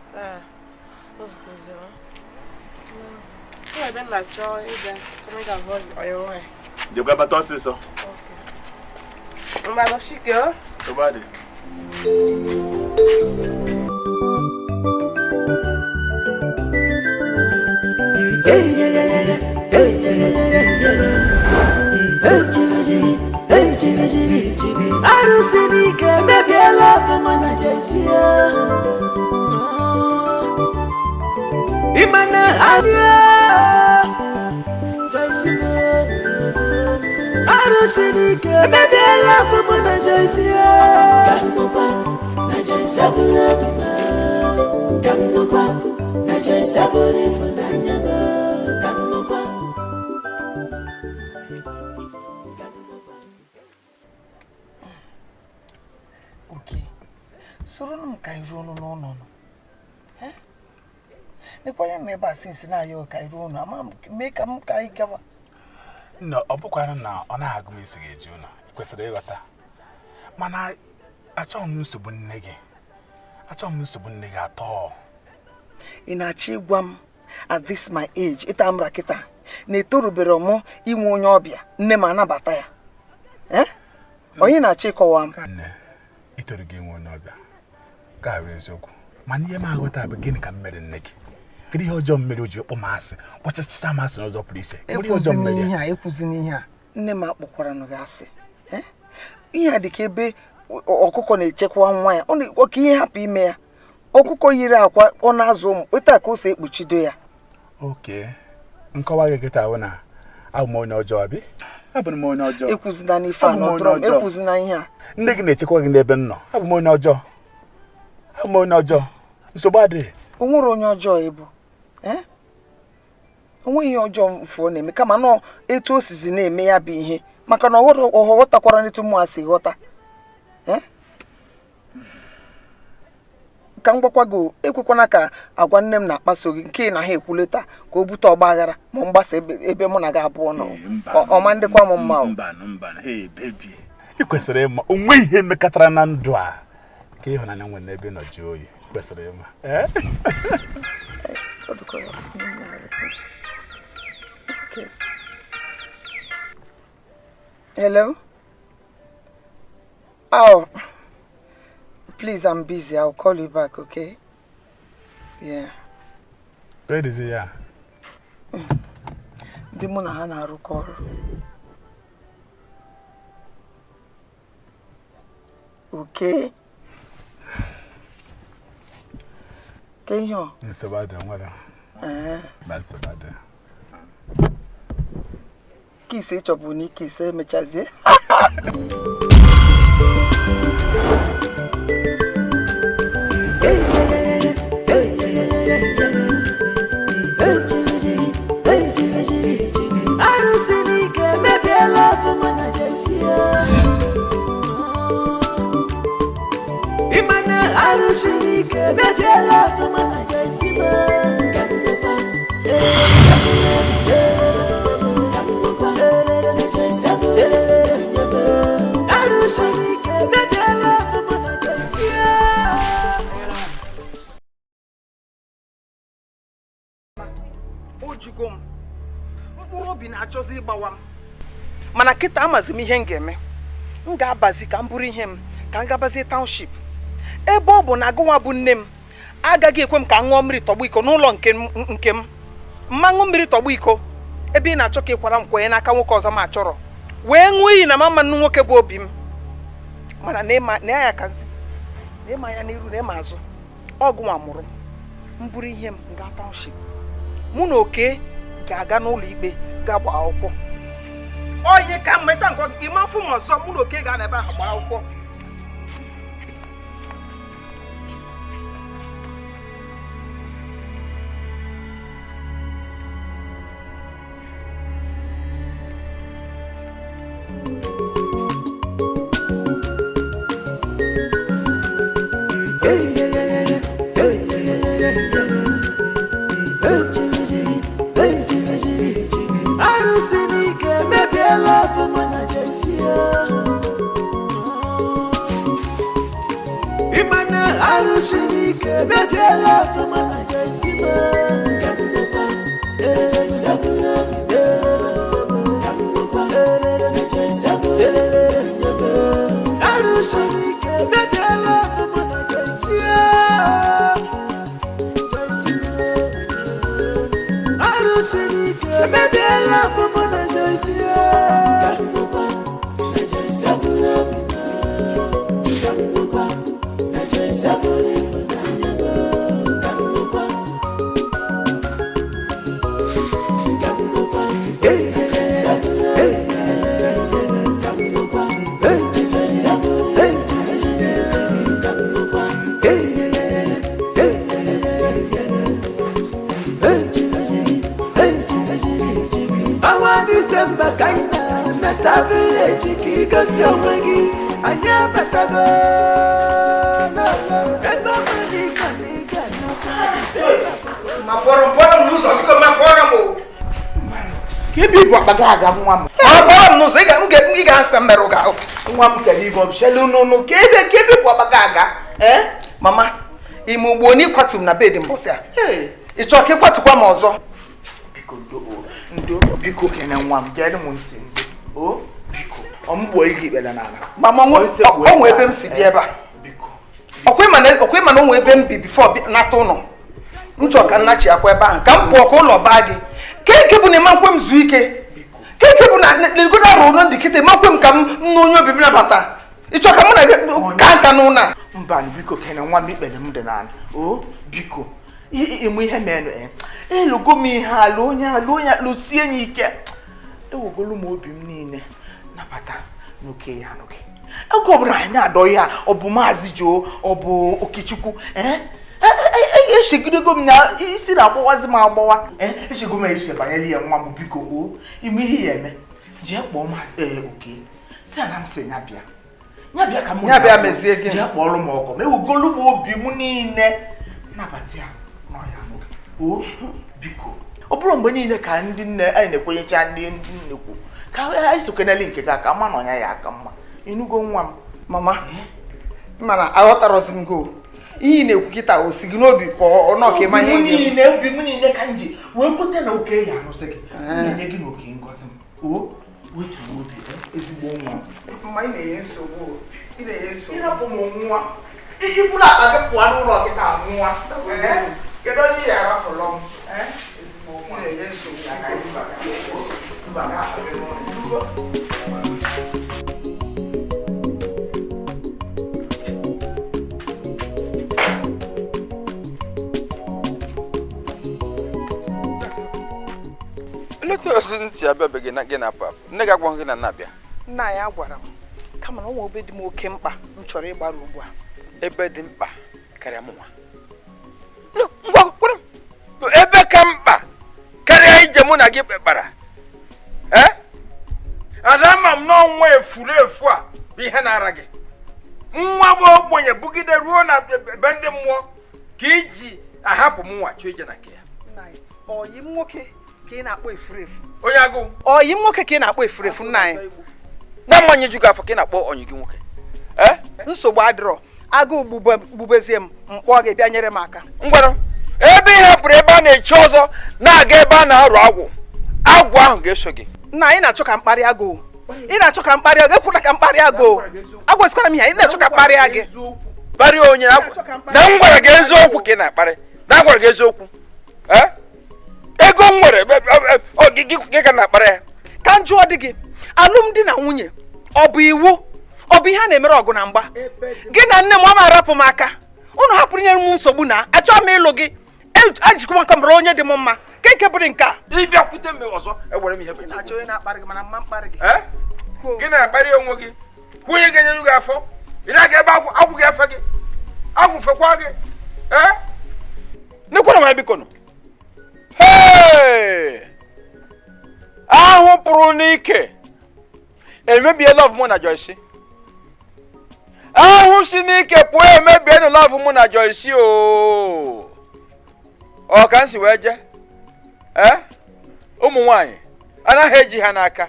Jekwa bata ọsịsọ. Arụsị n'ike emebiela afọ mụ na Joyce ya. Ịma na ahịa Joyce arụsị n'ike emebiela afọ mụ na Joyce ya. Ka m nụkwa na Joyce abụrụ obi m. Ka m nụkwa na Joyce abụrụ ịfụnanya m. Ka m nụkwa. Soro m ka anyị ruo n'ụlọ nọ. Nekwa ya na ebe a sinsi na-ayọ ka anyị ruo ụlọ ama mee ka m ka anyị gawa. Nna, ọ bụkwara na ọ na-agụ m isi ga-eji ụlọ ị kwesịrị ịghọta. Mana achọghị m nsogbu nne gị. Achọghị m nsogbu nne gị atọ. Ị na-achọ ịgwa m at this my age ịta mra kịta na etorubere m inwe onye ọbịa nne m anabata ya. Onye na-achọ ịkọwa m? Nne, itoru gị inwe onye ọbịa. Ka bụ eziokwu. Mana ihe m aghọta bụ gịnị ka m mere nne gị? Kedu ihe ọjọọ m mere o ji kpọ m asị kpọchachasa m asị n'ụzọ pụrụ iche? Ekwuzina ihe a nne m akpọkwara gị asị. Ihe a dị ka ebe ọkụkọ na-echekwa nwa ya, ọ ka ihe hapụ ime ya. Ọkụkọ yiri akwa ọ na-azụ ụmụ etu a ka o si ekpuchido ya. Oke, nkọwa gị kịta bụ na abụ m onye ọjọọ bi? Abụ m onye ọjọọ. Ekwuzina n'ife a nọdụrọ m, ekwuzina ihe a. Nne gị na-echekwa gị n'ebe m nọ. Abụ m onye ọjọọ. Abụ m onye ọjọọ. Nsogbu adịghị. O nwere onye ọjọọ ịbụ. O nweghị ihe ọjọọ mfu ọ na-eme kama nọ etu o sizi na-eme ya bụ ihe maka na ọ ghọtakwara n'etu mụ a si ghọta. Ka m gwakwa gị ekwekwana ka agwa nne m na-akpaso gị nke na ha ekwuleta ka o bute ọgba aghara ma mgbasa ebe mụ na gị abụọ nọ. Ọma ndịkwa m mma. Ị kwesịrị ịma onwe ihe mekọtara na ndụ a ka ịhụnanya nwere n'ebe nọ jụọ oyi kwesịrị ịma. Hello? Oh, please, I'm busy. I'll call you back, okay? Yeah. Where is he ya? Ndị mụ na ha na-arụkọ ọrụ. Okay. Ke ihe ọ? Nsogbu adịrọ nwere. Ee. Ba nsogbu adịrọ. Kiss ị chọbụ na ikisi emechazie. Arụsị n'ike emebiela afọ mụ na Joyce ya. Ịma na arụsị n'ike emebiela afọ mụ na Joyce ma. Arụsị n'ike emebiela afọ mụ na Joyce ya. O jugo m. Mkpụrụ obi na-achọzi ịgbawa m. Mana kịta amazi m ihe m ga-eme. M ga-abazi ka m bụrụ ihe m ka m gabazie township. Ebe ọ bụ na agụnwa bụ nne m agaghị ekwe m ka m ṅụọ mmiri tọgbọ iko n'ụlọ nke m. Mma ṅụ mmiri tọgbọ iko ebe ị na-achọ ka ị kwara m kwenye n'aka nwoke ọzọ ma chọrọ wee ṅụọ iyi na mama nnu nwoke bụ obi m. Mana na ya kazi na ịma ya n'iru na ịma azụ ọgụnwa mụrụ m. M bụrụ ihe m gaa township. Mụ na Oke ga-aga n'ụlọ ikpe ga gbaa akwụkwọ. Ọ ihe ka m meta nke ịma afụ m ọzọ mụ na Oke ga n'ebe ahụ gbaa akwụkwọ. Arụsị n'ike emebiela afọ mụ na Joyce ya. Ịma na arụsị n'ike emebiela afọ mụ na Joyce ma. Arụsị n'ike emebiela afọ mụ na Joyce ya. Joyce ma. Arụsị n'ike emebiela afọ mụ na Joyce ya. Ọnwa Disemba ka anyị na-emeta vileji ka igosi onwe gị anyị abatago n'ụlọ ebe ọ bụ na ị ga na ị ga-anata Disemba. Ma kpọrọ m kpọrọ m n'ụzọ biko ma kpọrọ m o. Ka ebe ibu akpa gị aga nwa m. Ma kpọrọ m n'ụzọ ị ga-asa mmerụ gị ahụ. Nwa m kere ibe ọbụchelu n'ụnụ ka ebe ka ebe ibu akpa gị aga. Ee, mama, ime ugbo onye ịkwatu m na bedi mbọsị a. Ị chọrọ ka ịkwatukwa m ọzọ? Biko ndo o, ndo biko kene nwa m gere m ntị ndo o biko ọ m gbuo ihe ikpere n'ala. Mama, o nwe ebe m si bịa ebe a. Ọkwa ịma na o nwe ebe m bi bifo nata ụlọ. M chọrọ ka nna chi akwa ebe ahụ ka m pụọ ka ụlọ baa gị. Ke nke bụ na ịma nkwe m zuo ike. Ke nke bụ na legodo arụ ụlọ ndị kịta ịma nkwe m ka m nụ onye obibi nabata. Ị chọrọ ka mụ na gị ka nka n'ụlọ a? Mba biko kene nwa m ikpere m dị n'ala o biko ịmụ ihe menụ e elugo m ihe alụ onye alụ onye alụsie ya ike ewegolu m obi m niile nabata n'oke ya anụ gị oge ọbụla anyị na-adọ ihe a ọ bụ maazị Joe ọ bụ Okechukwu ee echegidego m na isi na-agbawazi m agbawa ee echego m eche banyere ya nwa m biko o ime ihe ya eme jee kpọọ maazị Oke si ana m sị ya bịa ya bịa ka m Ya bịa mezie gịnị? Jee kpọọrọ m ọgọ m ewegolu m obi m niile nabata ya n'ọya o biko ọ bụrụ mgbe niile ka ndị nne anyị na-ekwenyecha ndị nne kwu ka anyị sokenele nke gị aka mma na ọnya ya aka mma ịnụgo nwa m. Mama, mana aghọtarọzi m go. Ihe ị na-ekwu kịta o si gị n'obi ka ọ nọ ka ịma ihe Obi m ị ga-eme? niile, obi m niile ka m ji wee kweta na oke ya anụsị gị. M na-enye gị na oke ngozi m. O wetuo obi, ezigbo nwa m. Mma, ị na-enye nsogbu o. Ị na-enye nsogbu. Ịrapụ m nwa. Iburu akpa gị pụọ n'ụlọ gị ka nwa. Ee? Kedu onye ị arapụlọ m? Ee? Ezigbo nwa. Ị na-enye nsogbu. Mba, ga akpa gị n'ụlọ. Olee otu ntị abịabeghị na gị na-apụ apụ? Nne gị agwaghị gị na na-abịa. Nna ya gwara m kama na o nwere ebe dị m oke mkpa m chọrọ ịgbara ugbu a. Ebe dị mkpa karịa mụnwa. No, ngwa kwere m. Ebe ka mkpa karịa ije mụ na gị kpekpara. Eh? Ada ma m n'ọnwa efuru efu a bụ ihe na-ara gị. Nwa bụ ogbenye bugide ruo na be ndị mmụọ ka iji ahapụ m nwa chọọ ije na nke ya. Nna ya, ọyị m nwoke ka ị na-akpọ efurefu. Onye agụụ. Ọyị m nwoke ka ị na-akpọ efurefu nna anyị. Na mmanya ju gị afọ ka ị na-akpọ ọnyị gị nwoke. Nsogbu adịrọ. Agụụ gbubezie m, mkpọ gị bịa nyere m aka. Ngwanụ, ebe ị hapụrụ ebe a na-echi ọzọ na-aga ebe a na-arụ agwụ, agwụ ahụ ga-eso gị. Nna anyị na-achọ ka mkparị agụụ. Ị na-achọ ka mkparị agụụ. Ekwula ka mkparị agụụ. Agwasịkwara m ihe, ị na-achọ ka mkparị gị. Kparịa onye na m gwara gị eziokwu ka ị na-akparị. Na m gwara gị eziokwu. Ego m nwere gị ka na-akparị ya. Ka m jụọ di gị, alụmdi na nwunye ọ bụ iwu? Ọ bụ ihe a na-emere ọgụ na mgba? Gị na nne m ọ ma arapụ m aka. Unu hapụrụ nyere m nsogbu na achọghị m ịlụ gị. Ejikwa m bụrụ onye dị m mma. Ke nke bụrụ nke a. Ịbịakwute m ọzọ, ewere m ihe Ị na-achọ onye na-akparị gị mana mma mkparị gị. Gị na-akparị onwe gị. Kwụ onye ga-enye gị afọ. Ị na-aga ebe agwụ gị afe gị. Agwụ fekwa gị. Nekwara m ya biko nụ. Ahụ pụrụ n'ike emebie love mụ na Joyce. Ahụ si n'ike pụọ emebie na love mụ na Joyce o. Ọ ka m si wee jee. Ụmụ nwanyị anaghị eji ha n'aka.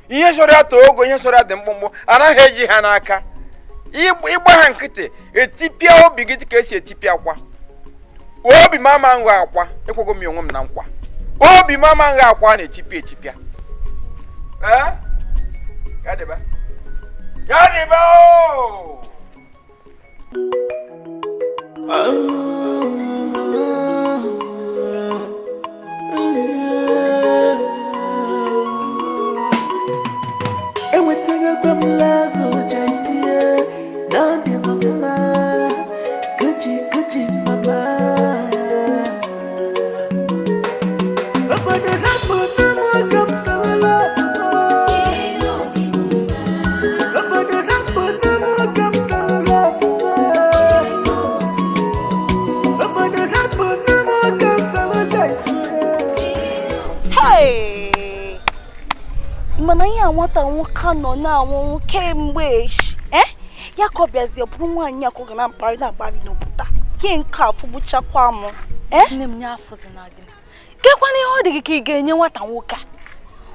Ihe sọrọ ya too ogo, ihe sọrọ ya dị mkpụmkpụ, anaghị eji ha n'aka. Ịgba ha nkịtị etipịa obi gị dịka esi etipịa akwa. Obi m ama nghọ akwa, ekwego m onwe m na nkwa. Obi m ama nghọ akwa a na-etipịa etipịa. Ya dịba. Ya dịba ooo! Enwetaghị m love Joyce, na ọ dị m mma. Gucci, Gucci, mama. Obodo rapụ na mụ ka m sawara ọfụma. Obodo rapụ na mụ ka m sawara ọfụma. Obodo rapụ na mụ ka m sawara Joyce. Hey! Mana ihe a nwata nwoke nọ na-anwụ kemgbe echi, ya ka ọ bịazi ọ bụrụ nwaanyị a ka ọ ga na-akparị na-akparị n'obodo a. Ihe nke a fụgbuchakwa m. Nne m nye afọzi na gị. Gekwana ihe ọ dị gị ka ị ga-enye nwata nwoke a.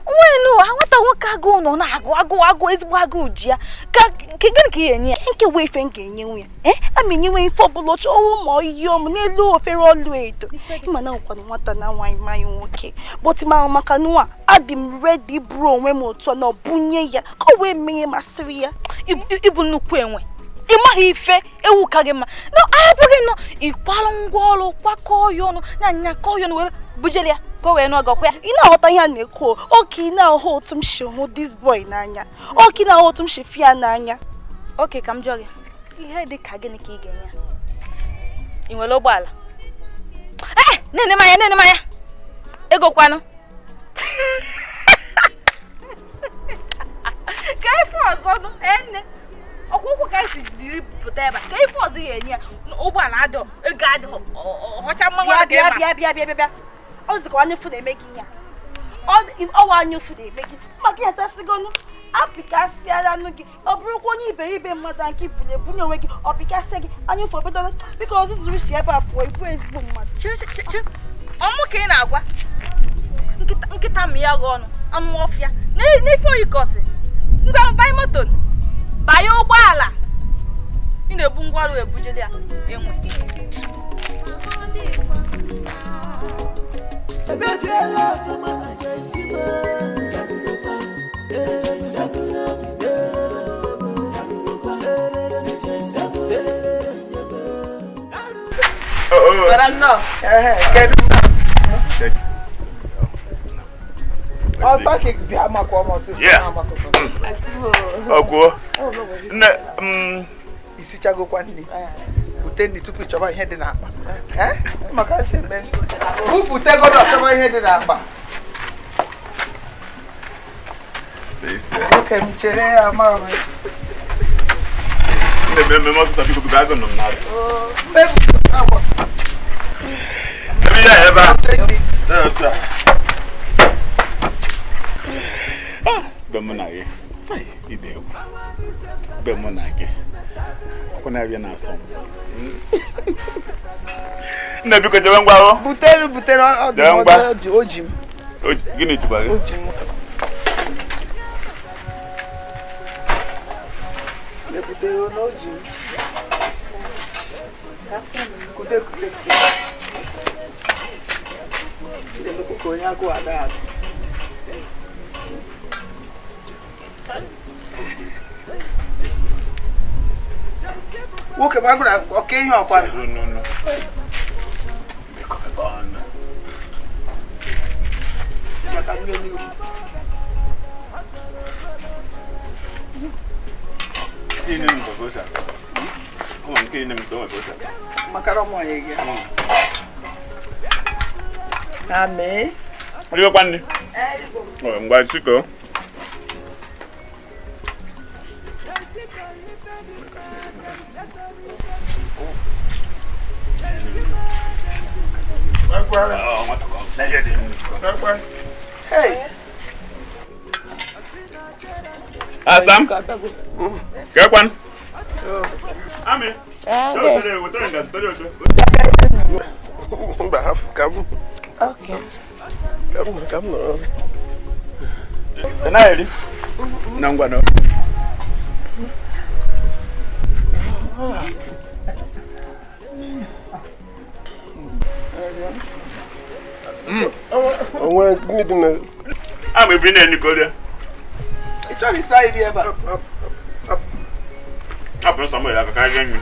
Nwenu, nwata nwoke agụụ nọ na-agụ agụụ agụụ ezigbo agụụ ji ya. Ka gịnị ka ị ga-enye ya? Nke wee ife m ga-enye nwunye. A ma enyewe ife ọbụla ọchọ ọwụ ma iyi ọmụ n'elu ofere ọlụ edo. Ịma na nkwanụ nwata na nwaanyị mmanya nwoke. But ma maka nwa adị m redi bụrụ onwe m otu a na ọ bunye ya ka o wee mee masịrị ya. Ịbụ nnukwu enwe. Ị maghị ife ewu ka gị mma. No, ahapụ gị nọ ịkwalụ ngwa ọrụ kwakọọ ya ọnụ na nyakọọ ya ọnụ wee bujere ya ka o wee nụọ gị ọkwa ya. Ị na-aghọta ihe a na-ekwu? Oke ị na-ahụ otu m si hụ this boy n'anya. Oke ị na-ahụ otu m si fịa n'anya. Oke ka m jụọ gị, ihe dị ka gịnị ka ị ga-enye ya? Ị nwere ụgbọala? Nene m anya, nene m anya. Ego kwanụ? Ka ife ọzọ nụ, nne. Ọkwụkwụ ka esi jiri pụta ebe a, ka ife ọzọ ga-enye ya? Ụgbọala adọ, ego adọ, ọcha mmanwụ Bịa adị mma. bịa bịa bịa bịa bịa. Ọ zikwa anya ụfụ na-eme gị ihe a. Ọwa anya ụfụ na-eme gị. Maka ya tasịgonu, apịkasịala nụ gị. Ọ bụrụkwa onye iberibe mmadụ nke ibunye bunye onwe gị, ọ pịkasịa gị, anya ụfụ obodo. Biko ọzụzụ isi ebe a pụọ, ịbụ ezigbo mmadụ. Chi, ọmụ ka ị na-agwa? Nkịta m ya gị ọnụ, anụ ọfịa. N'ife oyi kọsị. Ngwa banye moto, banye ụgbọala. Ị na-ebu ngwaọrụ ebujeli ya enwe. Isichagokwa nri bute nri tupu ịchọba ihe dị n'akpa maka esi eme buputegodo ọchọba ihe dị n'akpa. Oke m chere ya mara m. Be mụ na gị ide egwu be mụ na gị ọkụ na-abịa na-asọ nne biko jebe ngwa ahụ butere butere o ji m gịnị jikwa gị o ji m butere na o ji m kute kute kute ka onye agụụ ada agụ. Nwoke m agụrụ ọka ihe ọkwara. Makara ụmụ anyị gị. Amee. Ọdịbekwa nne. Ngwa chiko. Hey. Asam. Kekwan. Ami. Okay. Come on. Tena eri. Na ngwa no. Onwe gịnị na ama ebiri na enikolia. Ị chọrọ ịsa iri ebe a? Hapụrụ Samuel aka ka anyị nri.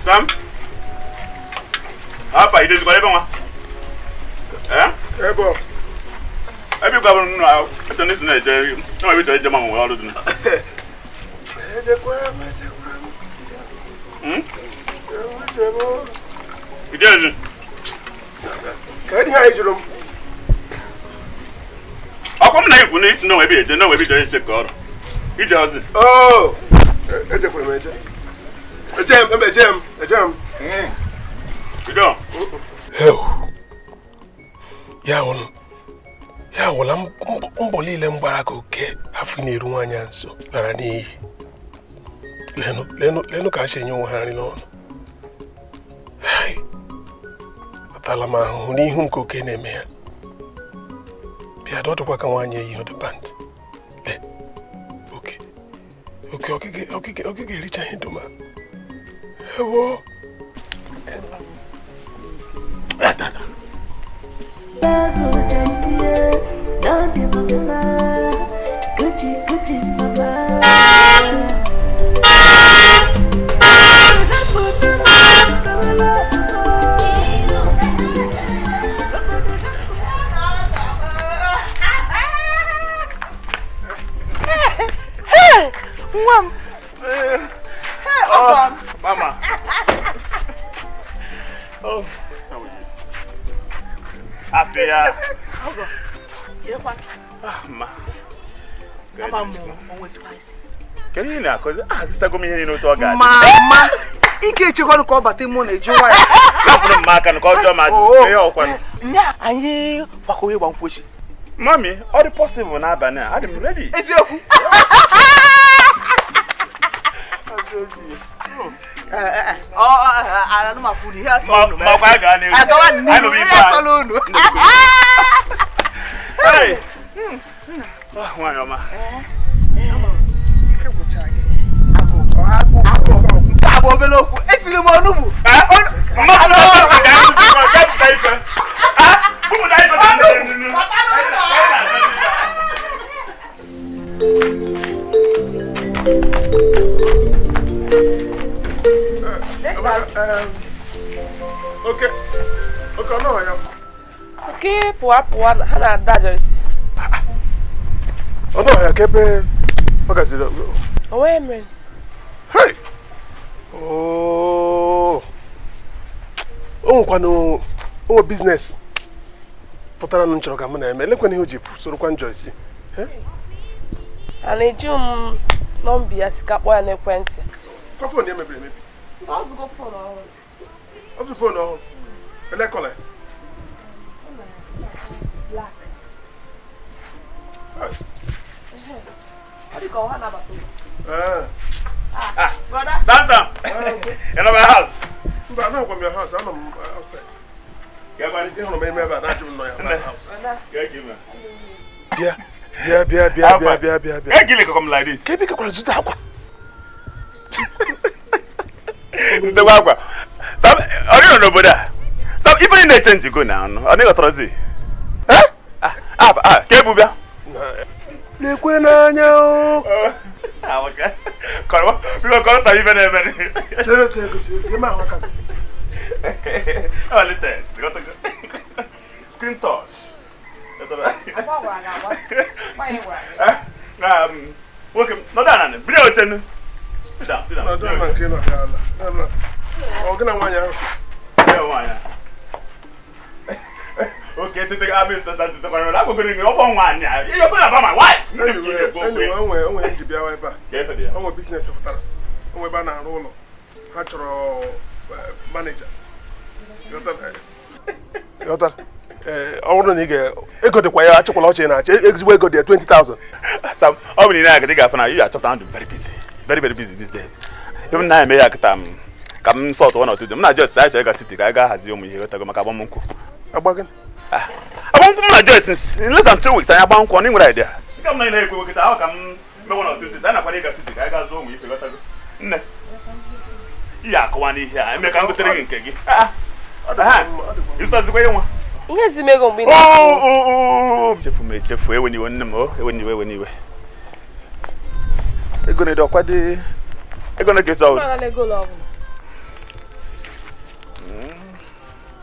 Sam? Hapa idezikwara ebe nwa? Eh? Ebe ọ? Ebe ị gwabụrụ nnụ ahụ, achọ ndị si na-eje, enwere ebe ị chọrọ ije ma nwere ọrụ dị na. Ejekwara m, ejekwara m. Ijezi. Ka ihe anyị jụrụ m. Ọkwa m na ikwu na isi na onwe eje na onwe ebe ije ka ọrụ. Ije ozi. Oh! Ejekwara m eje. Eje m, eje m, eje m. Bido. Ya wụla mbọ niile m gbara ka oke afọ na-eru nwaanyị a nso lara n'iyi. Leenụ ka a si enye onwe ha nri n'ọnụ. Atala m ahụhụ n'ihu m ka oke na-eme ya. Bịa dọdụkwa ka nwaanyị eyi ọdụ pant. Lee, oke oke okike okike ericha ihe dum a. Ewo. Hey, nwa m. Hey, ọgọ m. Mama. Oh, how are you? Happy ya. Ọgọ. Yekwa. Ah, ma. Mama m o nwezikwa isi. Kedu ihe na-akọzi? Ah, zisago m ihe niile otu ọ ga-adị. Mama, ike echekwanụ ka ọ bata ime ụlọ eji nwayọ. Hapụrụ m aka ka ọ jụọ m ajụjụ. Ihe ọkwanụ. Nya, anyị kwakọrọ ịgba nkwụ echi. Mami, ọ dị possible n'abalị a. Adị m ready. Eziokwu. Okay. Okay, no, ya. Okay, pụwa pụwa ha na-ada Joyce. Ọ nọ ya ka ebe ọ gaziri. Onwe mere. Hey! Oh. O nwekwanụ onwe business pụtara na m chọrọ ka mụ na-eme. Elekwana ihe o ji sorokwa Joyce. A na-eji m nọmba ya si ka kpọọ ya n'ekwentị. Kwa phone ya mebiri emebi. Ọ zụgo phone ọhụrụ. Ọ zụrụ phone ọhụrụ. Elekọla. Black. Ọ dị ka ọha na-abata ụlọ. Ah, brother. Samson. You're not my house. Mba, I'm not from your house. I'm outside. Yeah, yeah, yeah, yeah, yeah, yeah, yeah. Hey, Gilly, come like this. Can you pick up a Mr. Wakwa. Sam, I don't know, brother. Sam, even in the change you go now. I never trust you. Eh? Ah, ah, ah. Kebubia. Lekwe n'anya o. Ah, okay. Come, we go come even even. Chere chere chere. Ma waka. Oh, latest. Got to go. Screen touch. Welcome. No, no, no. Bring it on. Sit down, sit down. No, don't man, no, no, no. Oh, gonna want you. Yeah, why? Okay, take a bit of that. I'm going to go on one. You're talking about my wife. Anyway, anyway, I'm going business of that. I'm going to roll. Manager. You got that? I want to get go to choir, chocolate, go there 20,000. Sam, how many I can take you are very busy. Very, very busy these days. Even now, I may come sort one or two. I'm not just I city. I got has you here to go Makabamunku. A bargain? I won't just in less than 2 weeks. I have one right there. Come nine, I come 1 or 2 days. I know city. I got zone if you got to. Yeah, go on here. I make a good thing. Ah, it's not the way you want. Ihe si mego mgbe oh oh chefu me chefu ewe niwe nne m o ewe niwe ewe niwe ego na edokwa dị ego na kesa o na ego lo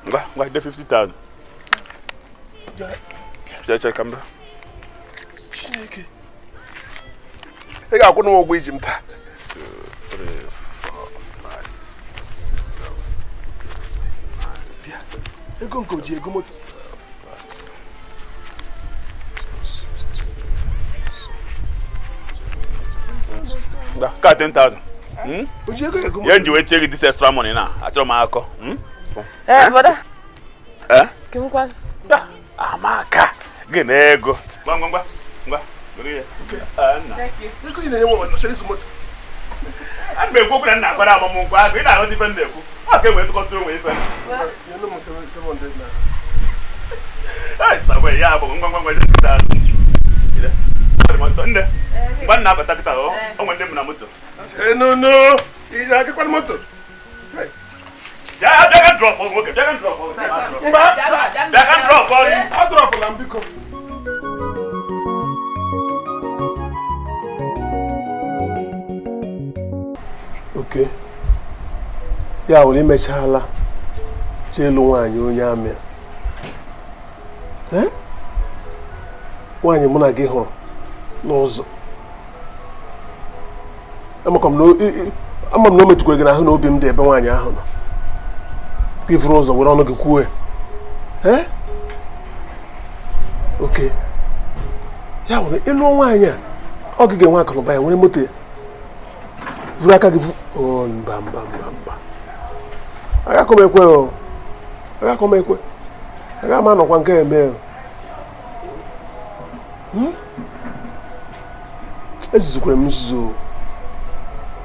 ngwa ngwa de 50,000 che che kamba Chineke ị ga-akwụ m ụgwọ iji m taa 2 3 4 5 6 7 8 9 ego nke oji ego moto Ka 10,000. Oji ego ego moto. Ye nji we take this extra money na. Achọrọ m akọ. Eh, brother. Eh? Kimkwa. Amaka. Gị na ego. Ngwa ngwa ngwa. Ngwa. Goro ya. Ah, nna. Ego ị na-enye nwa chọrọ izu moto. Ana m ekwu okwu na nna akwara agbamnkwụ ahụ. Ị na-aghọta ife m na-ekwu. Ọ ka e wee tụkọsị onwe ife. Nyere m 700 naira. Ai, sabe ya bụ ngwa ngwa ngwa 10,000. Ide. Nne. Ngwa nna abata kịta o. O nwere ndị m na moto. No no. Ị na-agakwa moto? Ya bịa ka drop nwoke, bịa ka drop. Bịa ka drop. A dropụla m biko. Okay. Ya wụrụ imechala chelu nwaanyị onye amị. Eh? Nwaanyị mụ na gị hụrụ n'ụzọ. Ama m na o metụkwara gị n'ahụ na obi m dị ebe nwaanyị ahụ nọ. Gị vụrụ ụzọ were ọnụ gị kwuo. Eh? Okay. Ya wụrụ ịlụ nwaanyị a, ọ gị ga-enwe akụnụba ya nwere moto ya. Vụrụ aka gị oh mba mba mba mba. Agakọ m ekwe o. Agakọ m ekwe. Aga m anọkwa nke eme o. Ezuzukwara m nzuzu o.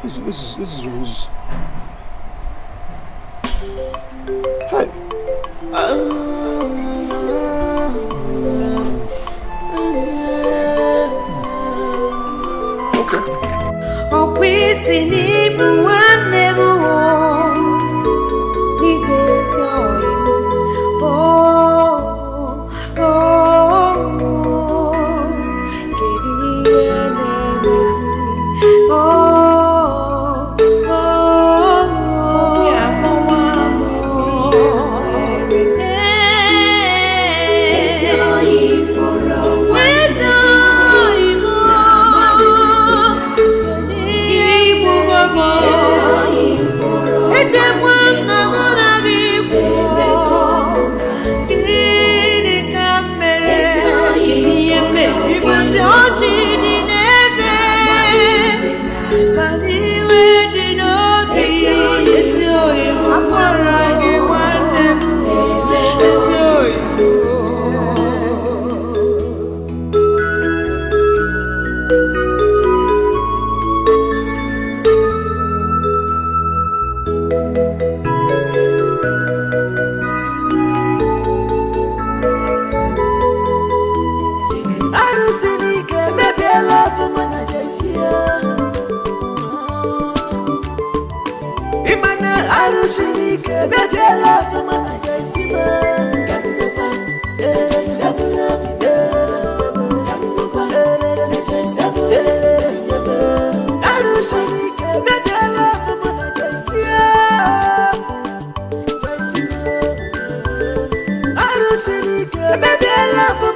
Ezuzu m nzuzu. Hey. Okay. Ọkwa isi n'ibu nwanne m o. Oh, oh, oh, oh. Arụsiri ike emebiela afọ mụ na Joyce m. Ka m nụkwa, na Joyce abụrụ obi m. Ka m nụkwa, na Joyce abụrụ obi m. Arụsiri ike emebiela afọ mụ na Joyce m. Joyce m. Arụsiri ike emebiela afọ.